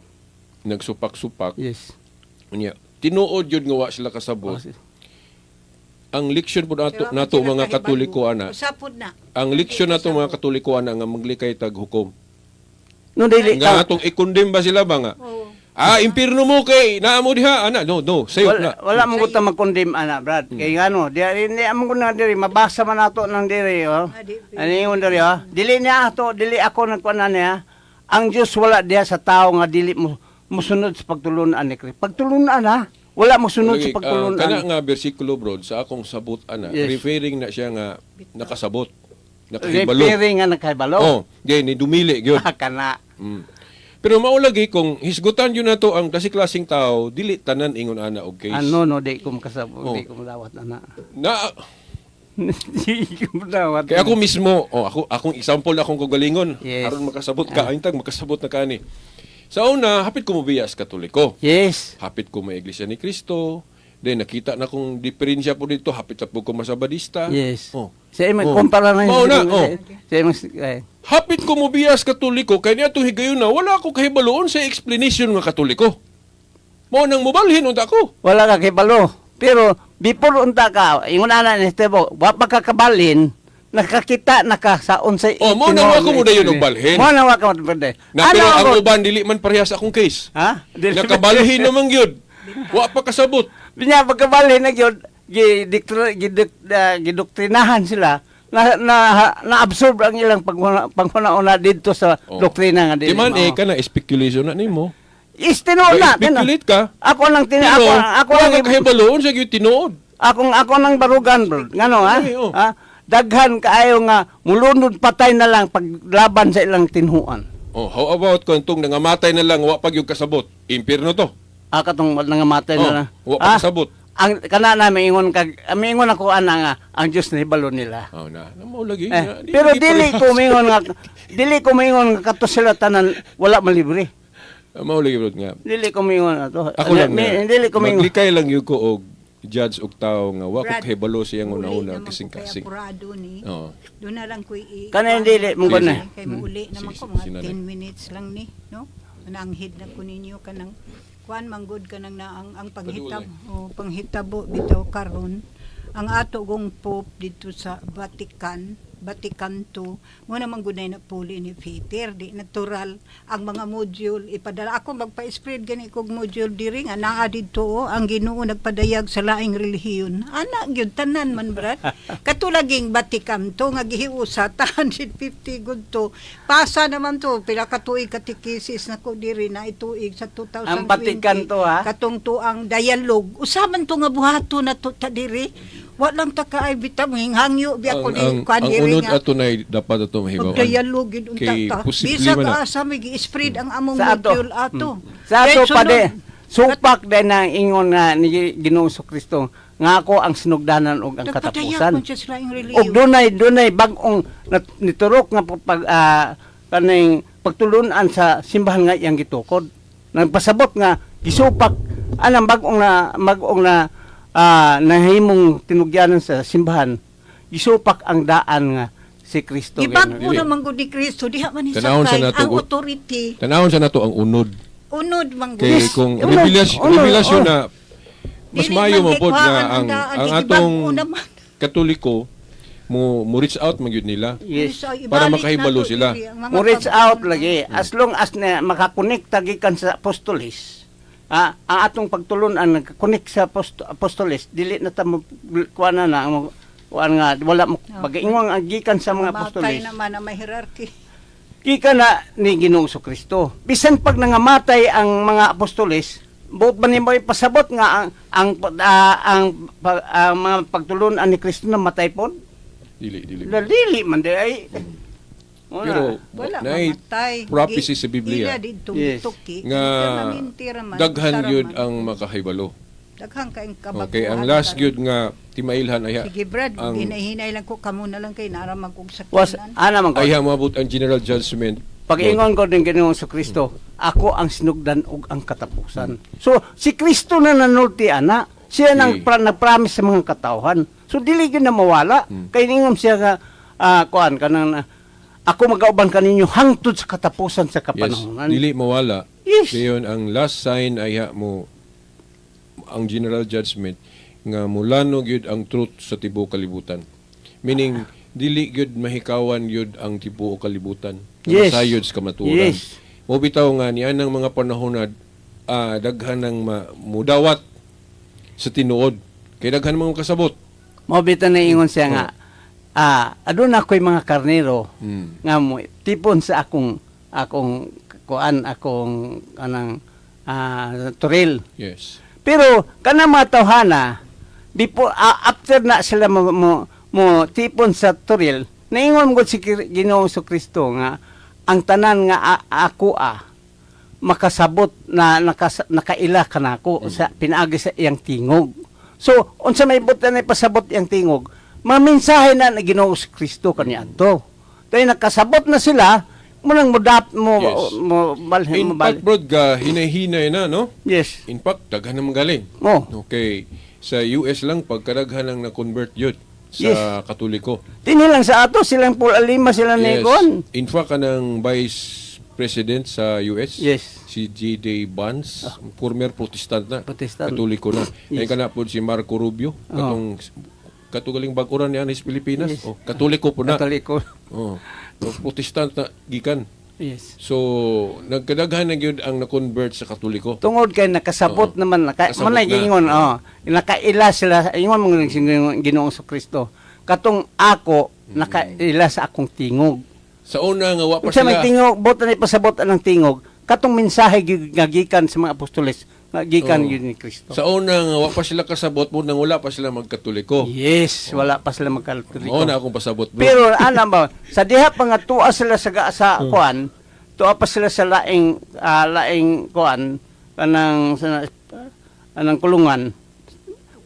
nagsupak-supak Yes. unya tinuod yun nga wa sila kasabot. Ang leksyon po nato Pero nato sila mga kahibalo. Katoliko ana. Usapod na. Ang leksyon nato mga Katoliko ana nga maglikay tag hukom. No dili Nga atong i-condemn ba sila ba nga? Oo. Ah, impirno mo kay naa mo diha ana. No, no, sayop Wala, na. wala mo ko ta mag-condemn ana, Brad. Kay ngano, di hindi amo ko na diri mabasa man nato nang diri, oh. Ah, di- Ano yung diri, oh? Dili niya ato, dili ako nagkuan na niya. Ang Dios wala diha sa tao nga dili mo musunod sa pagtulunan ni Kristo. Pagtulunan ha. Wala mo sunod Lagi, sa pagtulunan. kana nga bersikulo bro sa akong sabot ana, referring na siya nga nakasabot, nakahibalo. Referring nga nakahibalo. Oh, gay ni dumili gyud. Ah, kana. Pero mao lagi kung hisgutan yun nato ang klase-klaseng tao, dili tanan ingon ana og case. Ano no di ko makasabot, Oh. di ko madawat ana. Na Di ko madawat. kay ako mismo, oh, ako akong example akong kagalingon, aron makasabot ka, ayun tag makasabot na kani. Sa una, hapit ko mobiyas Katoliko. Hapit ko may Iglesia ni Cristo. Then nakita na kong diferensya po dito, hapit na po ko masabadista. Yes. Oh. Sa imong Oh. kumpara na Mao na, oh. Sa imong eh. Hapit ko mobiyas Katoliko kay niya higayon na wala ako kahibaluon sa explanation nga Katoliko. Mao nang mobalhin unta ko. Wala ka kibalo. Pero before unta ka, ingon ana ni Estebo, wa pa ka kabalhin, nakakita na ka sa unsay Oh, mao na wa ko mo dayon og balhin. Mao na wa ka mo dayon. Na pero ang uban dili man parehas akong case. Ha? Dili- Nakabalhin naman gyud. Wa pa kasabot. Binya pagkabalhin na gyud, gidoktrinahan sila na na na-absorb ang ilang panghuna-una didto sa doktrina nga dili. Di man mao. eh kana speculation na nimo. Is tinuod na. Speculate ka. Ako lang tin Pero ako ako wala lang ka kahibaluon sa gyud tinuod. Akong ako nang barugan bro. Ngano ha? Ay, oh. Ha? Daghan kaayo nga mulunod patay na lang paglaban sa ilang tinhuan. Oh, how about kung tong nangamatay na lang wa pa gyud kasabot? Impierno to. Ah, katong nangamatay Oh, na lang. wa pa Ah, kasabot. ang kana na miingon kag miingon ako ana nga ang Dios nahibalo nila. Oh na, na mao lagi. Eh, Na, di pero lagi dili parehas. ko mingon nga dili ko mingon nga kato sila tanan wala malibre. Ah, mao lagi, bro, nga. Dili ko mingon ato. Ako lang na, Dili ko mingon. maglikay lang yun ko og judge og tao nga wa ko Brad, kahibalo siyang muli una-una naman ko kasing-kasing. kay apurado ni. Oo. Doon na lang ko i Kanang dili, mong Sige, kuno. sige. Kay muuli naman Sige, ko sige, mga sinanay. 10 minutes lang ni, no? Nanghid na ko ninyo kanang kuan manggod kanang na ang panghitab o panghitabo bitaw karon ang ato gong pope dito sa Vatican, Vatican II, mo naman gud na puli ni Peter, di natural ang mga module ipadala. Ako magpa-spread gani kog module diri nga naa didto oh, ang Ginoo nagpadayag sa laing relihiyon. Ana gyud tanan man, brad. Katulaging Vatican II nga gihiusa 150 gud to. Pasa naman to pila ka tuig katekisis nako diri na ituig sa 2020. Ang Vatican II, ha? Katong tuang dialogue. Usa man to nga buhato na to ta diri. Wa lang ta kaay bitaw hangyo biya ko Ang ni ang, kuan ang diri unod nga. ato nay dapat ato mahibaw-an. Magdialog gid unta Kay ta. posible Bisag man na. asa may gi-spread ang among Sa ato. module ato. Sa ato Then pa sunod, de supak din ang ingon nga ni Ginoong Kristo nga ako ang sinugdanan ug ang Nagpadayag katapusan. man siya sa laing Og relihiyon. dunay dunay bag-ong niturok nga pag kaning pagtulunan sa simbahan nga iyang gitukod. Nagpasabot nga gisupak anang bagong na nahimong tinugyanan sa simbahan. Gisupak ang daan nga si Kristo. Gibag-o Dili. naman gud ni Kristo diha man ni Tanawon sa sakay nato, ang gud. authority. Tanawon sa nato ang unod. Unod man gud. Kay Yes, kung unod, revelasyon unod, revelasyon oh. na mas Dili maayo man man pod kay nga kuhaan ang daan, ang kay atong gibag-o naman. Katoliko mo mo reach out man gyud nila. Yes. So, ibalik Para makahibalo nato sila. diri ang mga Mo reach out pag- lagi as long as na makakonekta gikan sa apostolis. Ang atong pagtulunan nagka-connect sa apostolis, dili na ta mo kuan na na mo kuan nga wala mo pag-ingon ang gikan sa mga Matay apostolis. naman ang may hierarchy. Gikan na ni Ginoong Kristo. Bisan pag nangamatay ang mga apostolis, buot ba nimo ipasabot nga ang mga pagtulunan ni Kristo na matay pod? Dili, dili. Dili man di ay. Wala. Pero Wala naay mamatay. prophecy sa Biblia Ila didto Yes. tuki. nga Permanente ra man, daghan tara gyud man. ang makahibalo. Daghan kayong kabaguhan. Okay, ang last karon. gyud nga timailhan ay Sige Brad, ang hinahinay lang ko kamo na lang kay nara mag og Was sakyanan. ana man ko. ay moabot ang general judgment. Pag-ingon ko ng Ginoong sa Kristo, ako ang sinugdan ug ang katapusan. So, si Kristo na nanulti ana, siya nang nagpromise sa mga katawhan. So, dili gyud na mawala. Kay ningon siya nga kuan kanang ako magauban kaninyo hangtod sa katapusan sa Yes, kapanahonan. dili mawala. Yes. Dayon ang last sign ay ha mo ang general judgment nga mulano gyud ang truth sa tibuok kalibutan. Meaning dili gyud mahikawan gyud ang tibuok kalibutan. Nga masayod sa kamatuoran. Mo bitaw nga nianang mga panahon na daghan ng mudawat sa tinuod. Kay daghan mga kasabot. Mao bitaw na ingon siya nga aduna ko'y mga karnero nga mo tipon sa akong akong kuan akong kanang toril. Pero kanang mga tawhana before after na sila mo tipon sa toril, naingon gud si Ginoong Kristo nga ang tanan nga ako makasabot na nakaila kanako sa pinaagi sa iyang tingog. So unsa may butan na ipasabot iyang tingog, maminsahe na na Ginoong Kristo kaniadto. Kaya nakasabot na sila, munang mo dap mo mo balhin In mo fact, bal. bro, ga hinay-hinay na, no? Yes. In fact, daghan naman galing. Oh. Okay. Sa US lang, pagkadaghan ang na-convert yun sa Katoliko. Dinhi lang sa ato silang Paul Alima sila ni Gon. In fact, kanang Vice President sa US, si J.D. Vance, former Protestant na. Protestant. Katoliko na. Ay kana po si Marco Rubio, katong katugaling bag-uran niya sa Pilipinas. Oh, Katoliko po na. Katoliko. Oh. So, Protestant na gikan. So, nagkadaghan na gyud ang na-convert sa Katoliko. Tungod kay nakasabot naman naka Kasabot man na. ingon oh, nakaila sila ingon mo ng Ginoong Kristo. Katong ako nakaila sa akong tingog. Sa una nga wa pa Unsa may sila tingog, buot na ipasabot ang tingog, katong mensahe nga gikan sa mga apostoles, nga gikan gyud ni Kristo. Sa una nga wa pa sila kasabot mo nang wala pa sila magkatoliko. Yes, wala pa sila magkatoliko. Mao na akong pasabot, bro. Pero ana ba, sa diha pa nga tuwa sila sa sa kuan, tuwa pa sila sa laing laing kuan kanang sa Anang kulungan.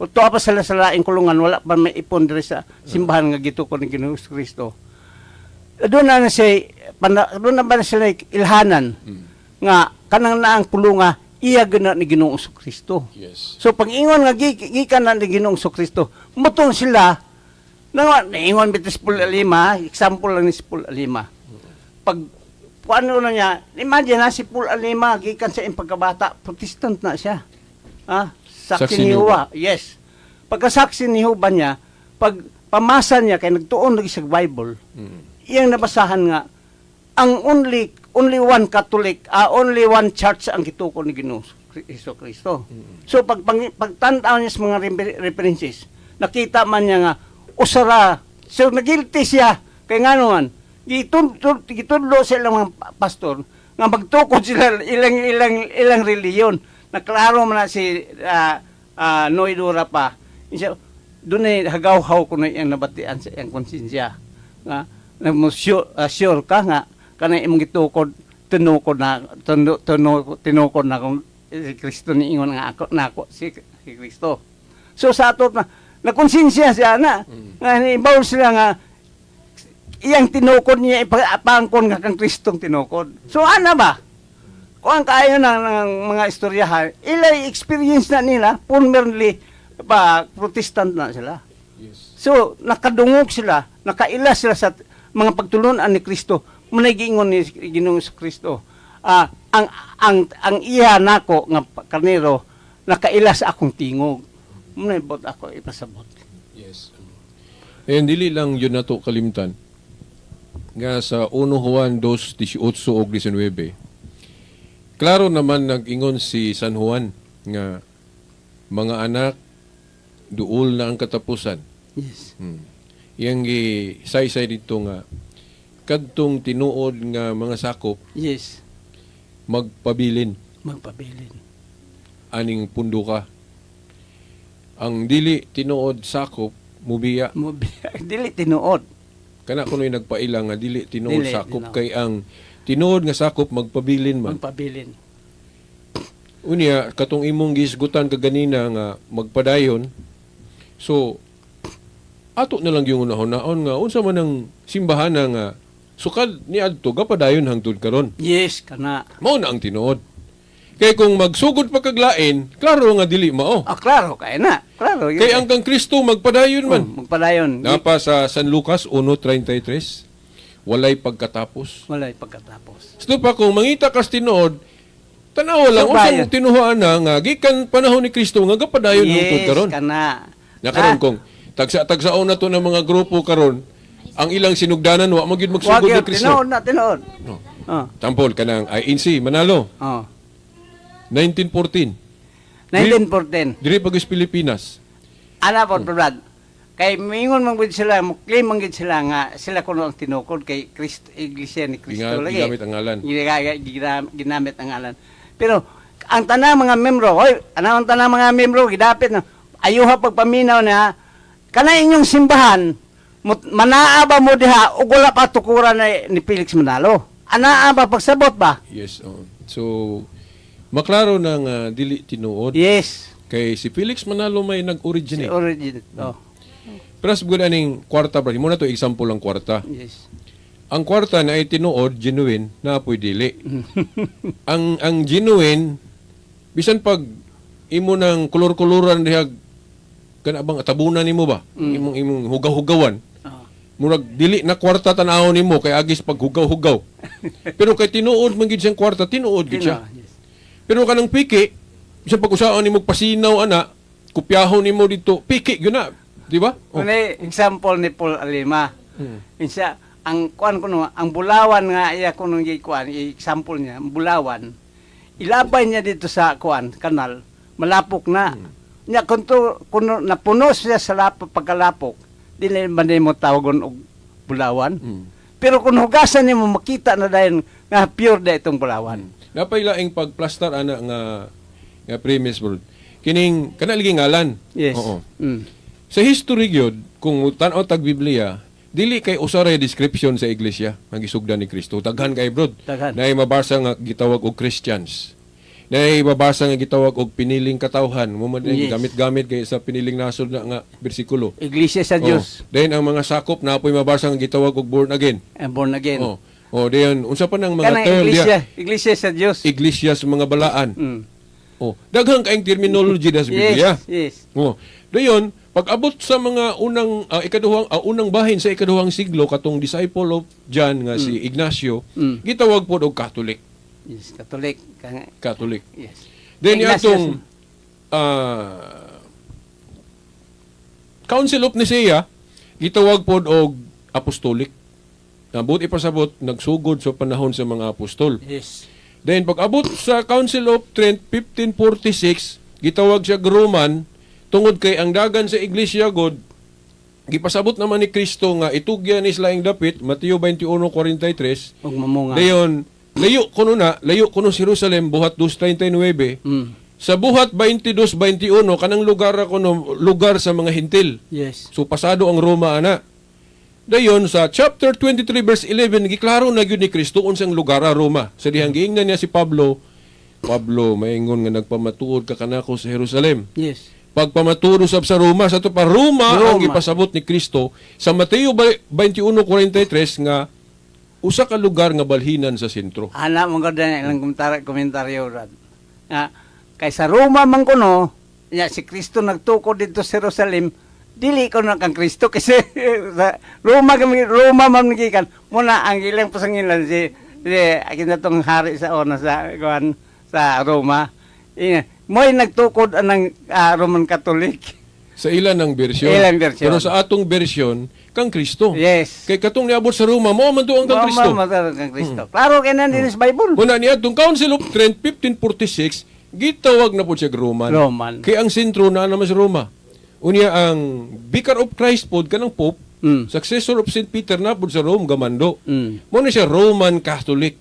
Tuwa pa sila sa laing kulungan, wala pa may ipon diri sa simbahan nga gitukod ni Ginoong Kristo. Doon na si doon na ba na sila ilhanan nga kanang naang kulunga iya gina ni Ginoong Kristo. So pag ingon nga gikan na ni Ginoong Kristo, mutong sila nang naingon bitis Paul Alima, example lang ni si Paul Alima. Pag paano na niya, imagine na si Paul Alima gikan sa iyang pagkabata, Protestant na siya. Ah, saksi Saksi ni ni Jehovah. Yes. Pagkasaksi ni Jehovah niya, pag pamasa niya kay nagtuon lagi sa Bible, iyang nabasahan nga ang only only one Catholic, only one church ang gitukod ni Ginoong Hesus Kristo. So pag pagtan-aw niya sa mga references, nakita man niya nga usara. So nagilty siya kay ngano man gitudlo sa ilang mga pastor nga magtukod sila ilang ilang ilang reliyon. Naklaro man na si Noy Dura pa. Siya, doon ay hagaw-haw ko na iyang nabatian sa iyang konsensya. Nga, na mo sure ka nga kanang imong gitukod tinukod na tinukod na kung si Kristo ni ingon nga ako nako si Kristo. So sa ato na nakonsensya siya na nga ibaw sila nga iyang tinukod niya ipangkon nga kang Kristong tinukod. So ana ba? Kung ang kaayo ng mga istoryahan, ilay experience na nila, formerly pa Protestant na sila. So, nakadungog sila, nakaila sila sa mga pagtulunan ni Kristo. Muna'y giingon ni Ginoong Kristo. Ang iya nako nga karnero nakaila sa akong tingog. Muna'y bot ako ipasabot. Yes. And dili lang yun nato kalimtan nga sa 1 Juan 2:18 ug 19. Klaro naman nag-ingon si San Juan nga, "Mga anak, duol na ang katapusan." Iyang gi saysay dito nga kadtong tinuod nga mga sakop magpabilin Magpabilin. Aning punduka. Ang dili tinuod sakop mubiya. Mo dili tinuod. Kana kuno'y nagpaila nga dili tinuod Dili, sakop tinuod. kay ang tinuod nga sakop magpabilin man. Magpabilin. Unya katong imong gihisgutan kaganina nga magpadayon. So ato na lang yung unahon nga unsa man ang simbahan na nga sukad ni adto gapadayon hangtod karon. Yes, kana. Mao na ang tinuod. Kay kung magsugod pa kaglain, klaro nga dili mao. Ah, klaro kay na. Klaro. Kay ang kang Kristo magpadayon man. Oh, magpadayon. Napa sa San Lucas 1:33, walay pagkatapos. Walay pagkatapos. So pa kung mangita kas tinuod, tanawa lang So, unsang bayan. tinuhuan na nga gikan panahon ni Kristo nga gapadayon hangtod Yes, karon. kana. Na karon kung tagsa-tagsaon na to ng mga grupo karon, ang ilang sinugdanan wa magyud magsugod Wag ni yun, Kristo. tinuod na, tinuod. No. Oh. Tampol kanang INC Manalo Oh. 1914. 1914. Diri pag Pilipinas. Ana po, Brad. Kay mingon man gud sila, mo claim man gud sila nga sila kuno ang tinukod kay Kristo, Iglesia ni Kristo lagi. Gigamit ang ngalan. Ginamit ang ngalan. Pero ang tanang mga membro, hoy, ana ang tanang mga membro gidapit na ayuha pagpaminaw na kana inyong simbahan manaa ba mo diha ug wala pa tukuran na ni Felix Manalo? Anaa ba pagsabot ba? Yes. Oo. So maklaro na nga dili tinuod kay si Felix Manalo may Si nag-originate. origin. Oh. Pero sa aning kwarta bro, mo na to example ang kwarta. Ang kwarta na ay tinuod, genuine, na apoy dili. Ang genuine bisan pag imo nang kolor-koloran diha kana bang tabunan nimo ba? Imong hugaw-hugawan. Murag dili na kwarta tan-awon nimo kay agis pag hugaw-hugaw. Pero kay tinuod man gid siyang kwarta, tinuod gid siya. Tinuod, yes. Pero kanang piki, bisan pag usaon nimo pasinaw ana, kopyahon nimo dito, piki gyud na, di ba? Oh. Muna example ni Paul Alima. Insa ang kuan kuno ang bulawan nga iya kuno gi kuan example niya, ang bulawan. Ilabay niya dito sa kuan kanal, malapok na. Nya kun to kuno napuno siya sa lapok pagkalapok, dili man nimo tawagon og bulawan. Pero kung hugasan nimo makita na dayon nga pure da itong bulawan. Napay laing pagplastar ana nga nga premise bro. Kining kana lagi ngalan. Oo. Sa history gyud, kung tan-aw tag Biblia, dili kay usa ra description sa iglesia nga gisugdan ni Kristo. Daghan kay bro. Daghan. Naay mabasa nga gitawag og Christians. Na ibabasa nga gitawag og piniling katawhan. Mo man gamit-gamit kay sa piniling nasod na nga bersikulo. Iglesia sa Dios. Oh. Then ang mga sakop na apoy mabasa nga gitawag og born again. And born again. Oh. Oh, then unsa pa nang mga Kanang term iglesia, diya? Iglesia sa Dios. Iglesia sa mga balaan. Oh, daghang kaayong terminology na sa Biblia. Yes. Oh. Dayon, pag abot sa mga unang ikaduhang unang bahin sa ikaduhang siglo, katong disciple of John nga si Ignacio, gitawag pod og Catholic. Yes, Catholic. Catholic. Yes. Then Ignatius. atong Council of Nicaea, gitawag pod og apostolic. Nabot ipasabot nagsugod sa panahon sa mga apostol. Then pag abot sa Council of Trent 1546, gitawag siya Roman tungod kay ang dagan sa iglesia god gipasabot naman ni Kristo nga itugyan ni laing dapit, Mateo 21:43. Ug mamunga. Dayon layo kuno na, layo kuno sa Jerusalem, Buhat 2:39. Sa Buhat 22:21, kanang lugar kuno lugar sa mga Hentil. So pasado ang Roma ana. Dayon sa chapter 23 verse 11, giklaro na gyud ni Kristo unsang lugar a Roma. Sa dihang giingnan niya si Pablo, "Pablo, maingon nga nagpamatuod ka kanako sa Jerusalem. Pagpamatuod usab sa Roma." Sa ato pa Roma, ang Roma. gipasabot ni Kristo sa Mateo 21:43 nga usa ka lugar nga balhinan sa sentro. Ana mo gud na ilang komentaryo, Brad. Nga kay sa Roma man kuno, nya si Kristo nagtukod dito sa Jerusalem, dili ko na kang Kristo kasi sa Roma kami, Roma man gikan. Muna ang ilang pasangilan si akin na tong hari sa ona sa kuan sa Roma. Ina, mo'y nagtukod anang Roman Catholic. Sa ilan ang bersyon. Ilang bersyon. Pero sa atong bersyon, kang Kristo. Yes. Kay katong niabot sa Roma, mao man to ang kang Kristo. Mao man kang Kristo. Klaro kay nan din sa Bible. Muna niya atong Council of Trent 1546, gitawag na po siya Roman. Roman. Kay ang sentro na naman sa Roma. Unya ang Vicar of Christ pod kanang Pope, successor of St. Peter na pod sa Rome gamando. Mo na siya Roman Catholic.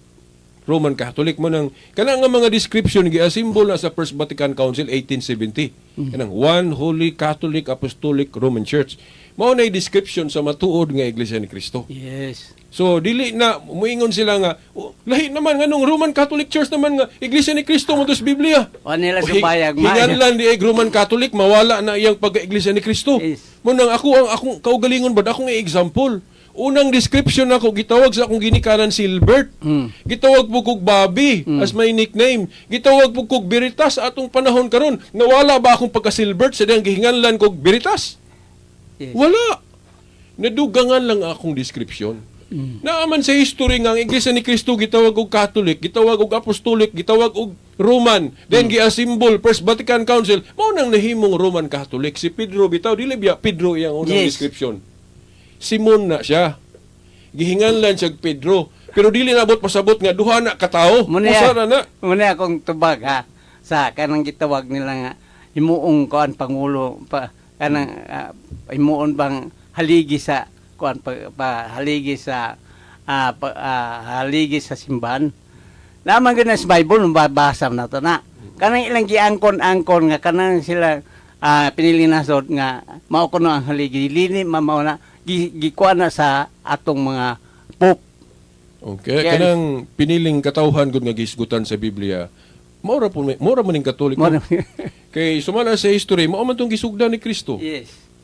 Roman Catholic mo nang kanang nga mga description gi-assemble na sa First Vatican Council 1870. Kanang One Holy Catholic Apostolic Roman Church. Mao na description sa matuod nga Iglesia ni Kristo. So dili na muingon sila nga, "Oh, lahi naman nganong Roman Catholic Church naman nga Iglesia ni Kristo mo sa Biblia." O nila O, subayag hinganlan di ay Roman Catholic mawala na iyang pagka-Iglesia ni Kristo. Mo nang ako ang akong kaugalingon ba akong example. Unang description nako, gitawag sa akong ginikanan Silbert. Gitawag po kog Bobby as my nickname. Gitawag po kog Veritas atong panahon karon. Nawala ba akong pagka-Silbert sa diyang gihinganlan kog Veritas? Wala. Nadugangan lang akong description. Naaman sa history nga ang Iglesia ni Kristo gitawag og Catholic, gitawag og Apostolic, gitawag og Roman. Then gia-assemble First Vatican Council, mao nang nahimong Roman Catholic. Si Pedro bitaw dili biya Pedro iyang unang description. Simon na siya. Gihinganlan siya og Pedro. Pero dili nabot pasabot nga duha na katao. Muna Usa ra na. Muna akong tubag ha sa kanang gitawag nila nga himuong kuan pangulo pa kanang himuon bang haligi sa kuan pa haligi sa haligi sa simbahan. Naman gyud na sa Bible mabasa na to na. Kanang ilang giangkon-angkon nga kanang sila pinili nasod nga mao kuno ang haligi, dili mao na gikuan na sa atong mga pope. Okay, Kaya- kanang piniling katawhan gud nga gisgutan sa Biblia. Mao ra man ning Katoliko. Kay sumala sa history, mao man tong gisugdan ni Kristo.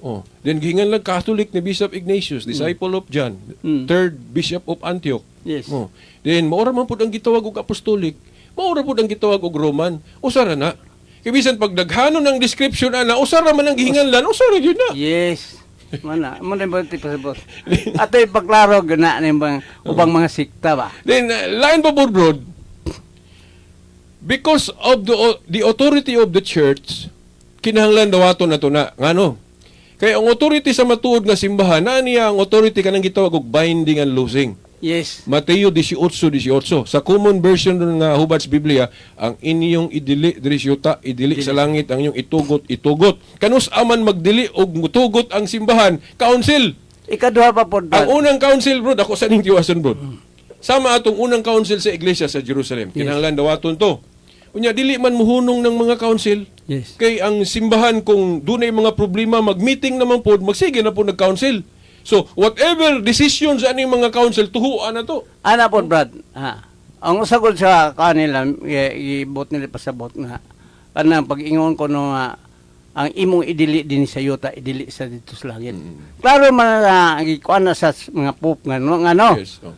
Oh, then gihingan lang Catholic ni Bishop Ignatius, disciple of John, third Bishop of Antioch. Oh. Then mao ra man pud ang gitawag og apostolic, mao ra pud ang gitawag og Roman. Usa ra na. Kay bisan pag daghanon ang description ana, usa ra man ang gihinganlan, usa ra gyud na. Yes. Mana, mo na ba ti pasabot? Ato ipaklaro gana ni bang ubang mga sikta ba? Then line pa po, bro, because of the authority of the church, kinahanglan dawaton na to na. Ngano? Kay ang authority sa matuod nga simbahan, naa niya ang authority kanang gitawag og binding and loosing. Mateo 18:18. Sa common version ng hubad sa Biblia, ang inyong idili diri sa yuta, idili sa langit, ang inyong itugot, itugot. Kanus aman magdili og mutugot ang simbahan? Council. Ikaduha pa pod Ang unang council, bro, ako sa ning tiwason, bro. Sama atong unang council sa iglesia sa Jerusalem. Kinahanglan dawaton to. Unya dili man muhunong ng mga council. Kay ang simbahan kung dunay mga problema, mag-meeting naman pod, magsige na po nag-council. So, whatever decisions aning mga council, tuhuan na to. Ana pod, Brad. Ha. Ang usagol sa kanila, ibot nila pasabot nga kanang pag-ingon ko no nga ang imong idili din sa yuta, idili sa dito sa langit. Klaro man na gikuan na sa mga pope nga no, nga no. Yes. Oh.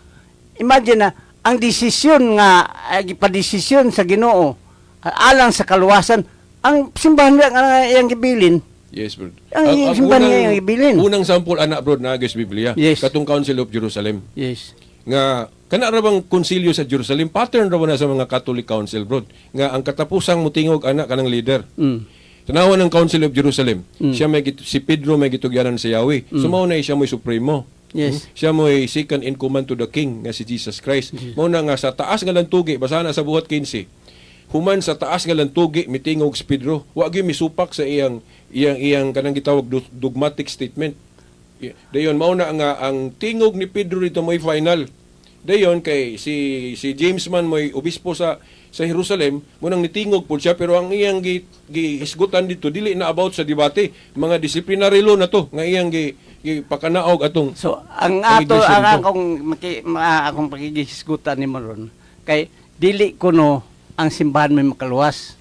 Imagine na ang desisyon nga gipadesisyon sa Ginoo alang sa kaluwasan, ang simbahan nga nga iyang gibilin. Yes, bro. Ang simbahan nga iyang gibilin. Unang sample ana, bro, na sa Biblia. Yes. Katong Council of Jerusalem. Yes. Nga kana ra bang konsilyo sa Jerusalem, pattern ra ba na sa mga Catholic Council, bro, nga ang katapusang mutingog ana kanang leader. Tanawa ng Council of Jerusalem. Siya may si Pedro may gitugyanan sa Yahweh. So mao na siya mo'y supremo. Siya mo'y second in command to the king nga si Jesus Christ. Mao na nga sa taas nga lantugi, basa na sa Buhat 15. Human sa taas nga lantugi mitingog si Pedro. Wa gyud misupak sa iyang iyang iyang kanang gitawag dogmatic statement. Dayon mao na nga ang tingog ni Pedro dito mo'y final. Dayon kay si si James man mo'y obispo sa sa Jerusalem, munang nitingog pud siya, pero ang iyang gihisgutan dito dili na about sa debate, mga disciplinary law na to nga iyang gi gipakanaog atong So ang Ang ato iglesia ang nito. akong akong pakigisgutan nimo ron kay dili kuno ang simbahan may makaluwas.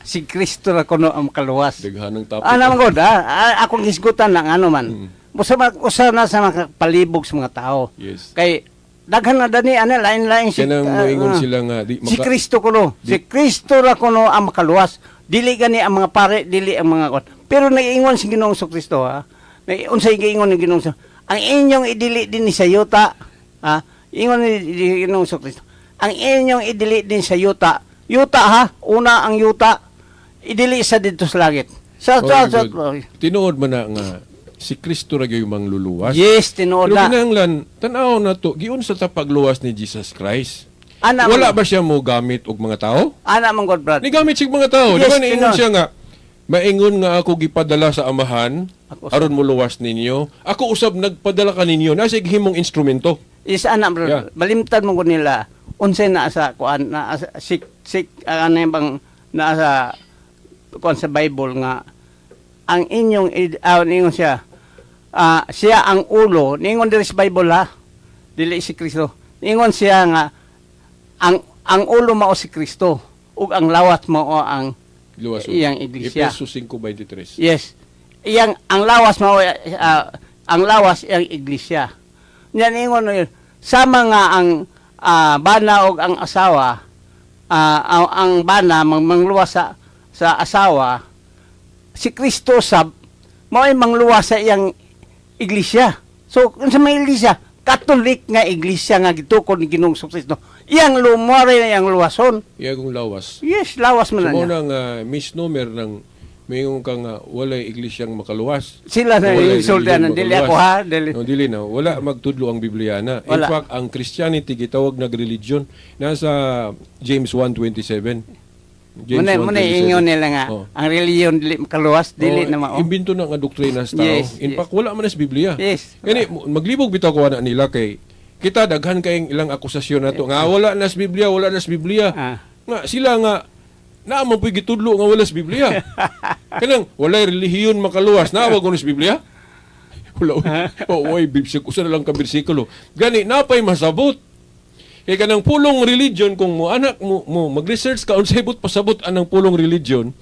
Si Kristo ra kuno ang makaluwas. Daghanang topic. Ah, naman god, akong hisgutan lang ano man. Usa usa na sa mga palibog sa mga tao. Kay daghan na dani ana lain-lain si Kanang moingon sila nga di si Kristo kuno. Si Kristo ra kuno ang makaluwas. Dili gani ang mga pare, dili ang mga kon. Pero naiingon si Ginoong Kristo ha. Unsay giingon ni Ginoong Ang inyong idili din sa yuta, ha? Ingon ni Ginoong Kristo. Ang inyong idili din sa yuta. Yuta ha, una ang yuta. Idili sa dito sa langit. Sa, Oh, sa, good. Tinuod man na nga si Kristo ra gyud mangluluwas. Yes, tinuod Pero na. kinahanglan tan-aw na to, giunsa ta pagluwas ni Jesus Christ? Ana Wala man- ba siya mo gamit og mga tao? Ana man God, brad. Nigamit siya mga tao. Di Yes, ba niingon tinuod. siya nga, maingon nga ako gipadala sa Amahan Ako usab. Aron moluwas ninyo. Ako usab nagpadala kaninyo. Nasa himong instrumento. Is ana bro, balimtan mo ko nila unsay naa sa kuan naa sa sik sik ano yung bang naa sa kuan sa Bible nga ang inyong ningon siya siya ang ulo, ningon diri sa Bible ha, dili si Kristo, ningon siya nga ang ulo mao si Kristo ug ang lawas mao ang Luwas. iyang iglesia. Efeso 5:23. Yes. Iyang ang lawas mao ang lawas iyang iglesia. Yan ingon yun. Sama nga ang bana og ang asawa, ang bana mangluwas sa sa asawa, si Kristo sab mao'y mangluwas sa iyang iglesia. So unsa may iglesia? Katolik nga iglesia nga gitukod ni Ginoong Kristo. Iyang lumore na iyang luwason. Iya kong lawas. Yes, lawas man So, na mao niya. na nga misnomer ng mayroon ka nga walay iglesyang makaluwas. Sila na Walay insulta relihiyon na dili ako makaluwas. ha, dili. No, dili na. Wala magtudlo ang Biblia na. In Wala. fact, ang Christianity gitawag nag religion nasa James 1:27. James Muna muna 1:27. ingon nila nga Oh. ang relihiyon dili makaluwas, dili Oh, na mao. Imbento na nga doktrina sa tao. In fact, wala man na sa Biblia. Kani maglibog bitaw ko ana nila kay kita daghan kayong ilang akusasyon nato nga wala na sa Biblia, wala na sa Biblia. Nga sila nga naa man puy gitudlo nga wala sa Biblia. Kanang walay relihiyon makaluwas, naa ba kuno sa Biblia? Wala. Oh, oy, bibsik usa na lang ka bersikulo. Gani napay masabot. Kay kanang pulong religion kung mo anak mo, mo mag-research ka unsay but pasabot anang pulong religion,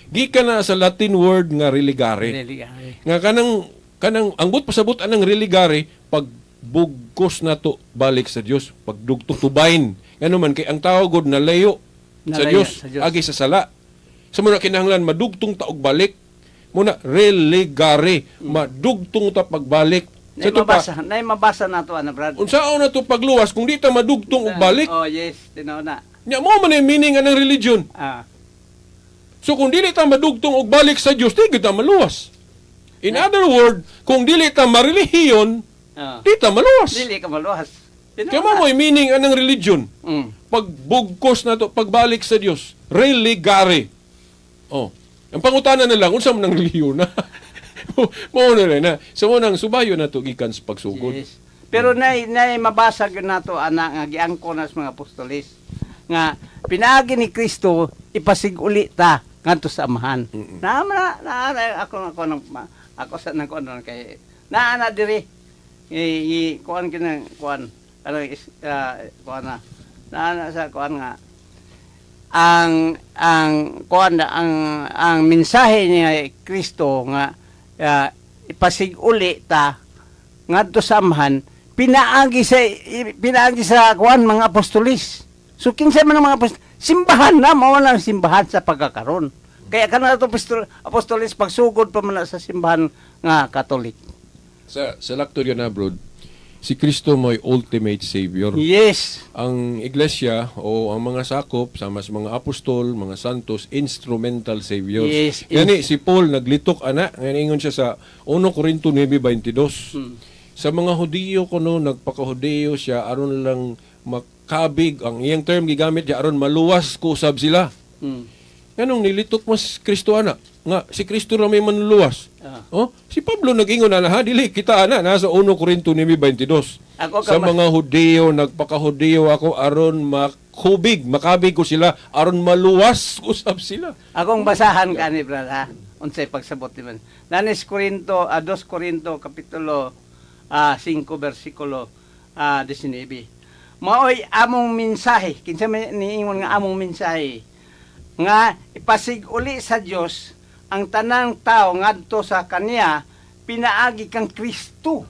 gikan na sa Latin word nga religare. Religare. Nga kanang kanang ang but pasabot anang religare pagbugkos nato balik sa Dios, pagdugtong tubayn. Ngano man kay ang tao god nalayo sa Nalayo Dios, sa Dios. agi sa sala. Sa muna kinahanglan madugtong ta og balik. Muna religare, madugtong ta pagbalik. Nay Sa ito pa, mabasa, nay mabasa na to ana brad. unsaon na to pagluwas kung di ta madugtong og balik? Oh yes, tinuod na. Nya mo man ang meaning anang religion. So kung dili ta madugtong og balik sa Dios, di gid ta maluwas. In other word, kung dili ta marelihiyon, di ta maluwas. Dili ka maluwas. Tinuod Kaya mo na. mo'y meaning anang religion. Pagbugkos na to, pagbalik sa Dios, religare. Oh. Ang pangutana na lang, unsa man ang relihiyon na? Mao na lang na. So mo nang subayo na to gikan sa pagsugod. Yes. Pero nay nay mabasa gyud nato ana nga giangko na sa mga apostoles nga pinaagi ni Kristo ipasig-uli ta ngadto sa Amahan. Na, na, na, na ako ako nang ako sa nang kuan kay naa na diri i, i kuan kina kuan kanang is, kuan na Naa sa kuan nga ang kuan na ang mensahe ni Kristo nga ipasig-uli ta ngadto sa Amahan pinaagi sa kuan, mga apostolis. So kinsa man ang mga apostol? Simbahan na, mao na ang simbahan sa pagkakaron. Kaya kana ato apostolis pagsugod pa man na sa simbahan nga Katolik. Sa laktod yun na, bro, si Kristo mo'y ultimate savior. Ang iglesia o ang mga sakop sama sa mga apostol, mga santos, instrumental saviors. Yani si Paul naglitok ana, ngayon ingon siya sa 1 Corinto 9:22. Sa mga Hudiyo kuno nagpakahudiyo siya aron lang makabig, ang iyang term gigamit niya, aron maluwas ko usab sila. Nganong nilitok mas Kristo ana? Nga si Kristo ra may manluluwas. Oh, si Pablo nag-ingon ana ha, dili kita ana nasa 1 Corinto 9:22. Ako Sa mga Hudiyo nagpakahudiyo ako aron makubig, makabig ko sila aron maluwas usab sila. Akong basahan kani, brother, ha. Unsay pagsabot ni man. Nanis Corinto, 2 Corinto kapitulo 5 bersikulo 19. Maoy among mensahe, kinsa may niingon nga among mensahe nga ipasig-uli sa Dios ang tanang tao ngadto sa kaniya pinaagi kang Kristo.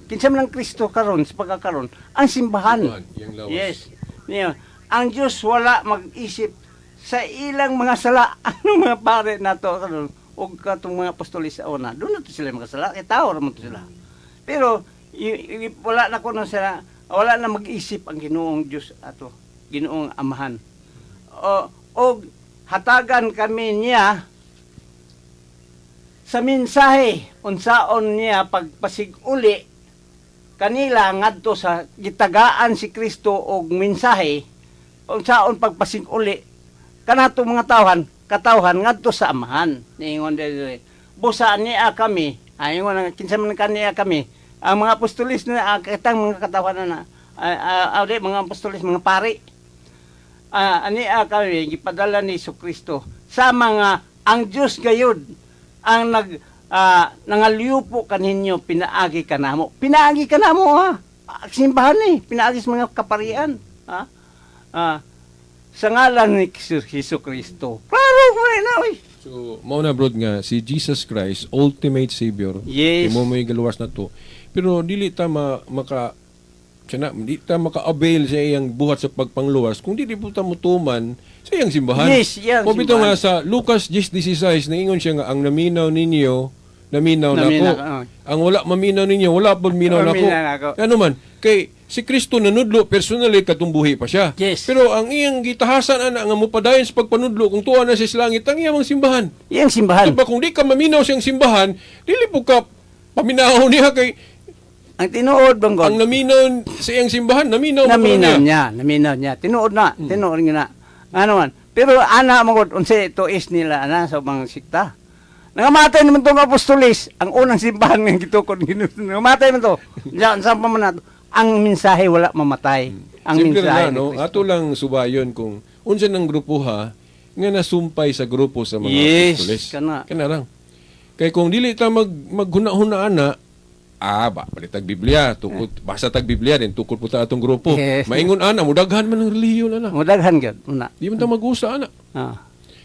Kinsa man ang Kristo karon sa pagkakaron? Ang simbahan. Simbahan, iyang lawas. Yes. Niyo, ang Dios wala mag-isip sa ilang mga sala. Ano mga pare nato karon ug katong mga apostolis sa una. Doon na to sila mga sala, kay tao ra man to sila. Pero wala na kuno sila, wala na mag-isip ang Ginoong Dios ato, Ginoong Amahan. O og hatagan kami niya sa mensahe unsaon niya pagpasig-uli kanila ngadto sa gitagaan si Kristo og mensahe unsaon pagpasig-uli kanato mga tawhan katawhan ngadto sa Amahan. Niingon diri, busa niya kami, ingon ang kinsa man kaniya kami, ang mga apostolis na kitang mga katawhan na di, mga apostolis, mga pari, ani kami gipadala ni Kristo sa mga ang Dios gayud ang nag nangalyupo kaninyo pinaagi kanamo, pinaagi kanamo ha. Simbahan ni pinaagi sa mga kaparian ha. Sa ngalan ni Hesus Kristo, klaro mo na, oy. So, mao na, bro, nga si Jesus Christ ultimate savior. Imo mo'y galuwas na to. Pero dili ta maka siya na, di ta maka-avail sa iyang buhat sa pagpangluwas kung dili po ta motuman sa iyang simbahan. Yes, iyang O bitaw simbahan. nga sa Lucas 10:16 naingon siya nga ang naminaw ninyo naminaw nako. Naminaw, oh. Ang wala maminaw ninyo, wala pud minaw nako. Maminaw nako. Ano man, kay si Kristo nanudlo personally katong buhi pa siya. Pero ang iyang gitahasan ana nga mopadayon sa pagpanudlo kung tuwa na siya sa langit, ang iyang simbahan. Iyang simbahan. Diba kung di ka maminaw siyang simbahan, dili po ka paminaw niya kay Ang tinuod bang God? Ang naminaw sa iyang simbahan, naminaw mo Naminaw niya. niya, naminaw niya. Tinuod na, tinuod nga na. Ano man. Pero ana mo God, unsay tuis nila ana sa mga sikta. Nangamatay naman tong apostolis, ang unang simbahan nga gitukod. Nangamatay man to. Diyan sa pa man nato. Ang mensahe wala mamatay. Ang Simple mensahe na, ni no? Kristo. Ato lang subayon kung unsa ng grupo ha, nga nasumpay sa grupo sa mga apostoles. Kana. Kana lang. Kay kung dili ta maghuna-huna ana, ba, palitag Biblia, tukod, basa tag Biblia din, tukod po ta atong grupo. Maingon ana, mudaghan man ang relihiyon ana. Mudaghan gyud una. Di man ta mag-usa ana.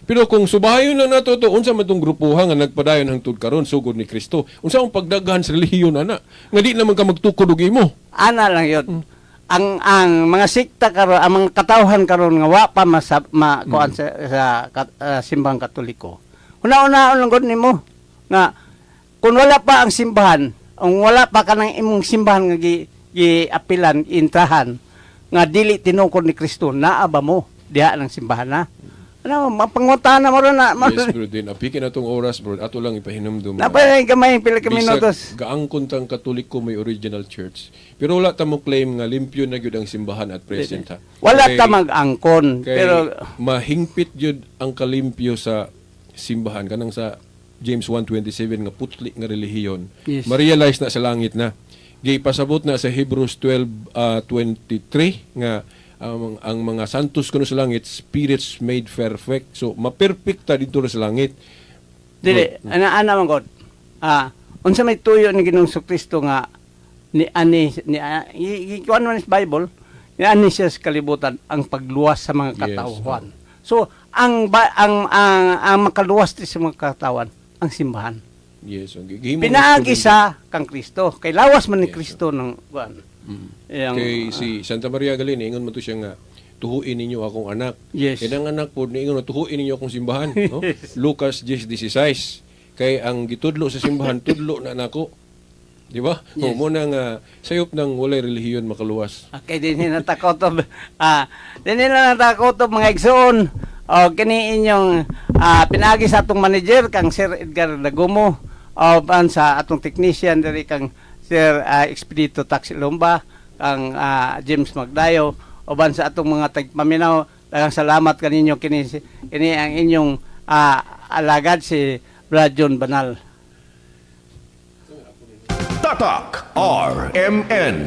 Pero kung subayon lang nato to, unsa man tong grupuha nga nagpadayon hangtod karon sugod ni Kristo? Unsa ang pagdaghan sa relihiyon ana? Nga di naman ka magtukod og imo. Ana lang yun. Ang mga sikta karon, ang mga katawhan karon nga wa pa masab, ma kuan sa simbahang Katoliko. Una-una lang gud nimo nga kung wala pa ang simbahan, ang wala pa kanang imong simbahan nga gi apilan, intrahan nga dili tinukod ni Kristo, naa ba mo diha ng simbahan na? Ano, mapangutana mo ron na. Yes, bro, din. Apikin na tong oras, bro. Ato lang ipahinumdum. Napay gamay pila ka minutos. Bisag gaangkon tang Katoliko may original church. Pero wala ta mo claim nga limpyo na gyud ang simbahan at present ha. Wala ta mag-angkon, Kay pero mahingpit gyud ang kalimpyo sa simbahan kanang sa James 1:27 nga putli nga relihiyon. Ma-realize na sa langit na. Gipasabot na sa Hebrews 12:23 nga ang mga santos kuno sa langit, spirits made perfect. So maperpekta dito na sa langit. Dili, ana ana man God. Unsa may tuyo ni Ginoong Kristo nga ni ani ni kuan man sa Bible, Yan siya sa kalibutan ang pagluwas sa mga Yes. katauhan. So ang ba, ang makaluwas di sa mga katawan ang simbahan. Yes, okay. Gihimo Pinaagi instrumento. sa kang Kristo. Kay lawas man ni Yes, Kristo ng kuan. Iyang, Kay si Santa Maria Galini, ingon man to siya nga, "Tuhuin ninyo akong anak." Yes. Kay ang anak po, niingon na, "Tuhuin ninyo akong simbahan." No? Lucas 10:16. Kay ang gitudlo sa simbahan, tudlo na nako. Di ba? Yes. O, mo na nga, sayop ng walay relihiyon makaluwas. Okay, din natakotob. Din nila natakotob, mga igsoon. O kini inyong pinaagi sa atong manager kang Sir Edgar Lagumo o pan sa atong technician diri kang Sir Expedito Taxilomba, kang James Magdayo, uban sa atong mga tagpaminaw. Daghang salamat kaninyo. Kini kini ang inyong alagad, si Brad John Banal. Tatak RMN.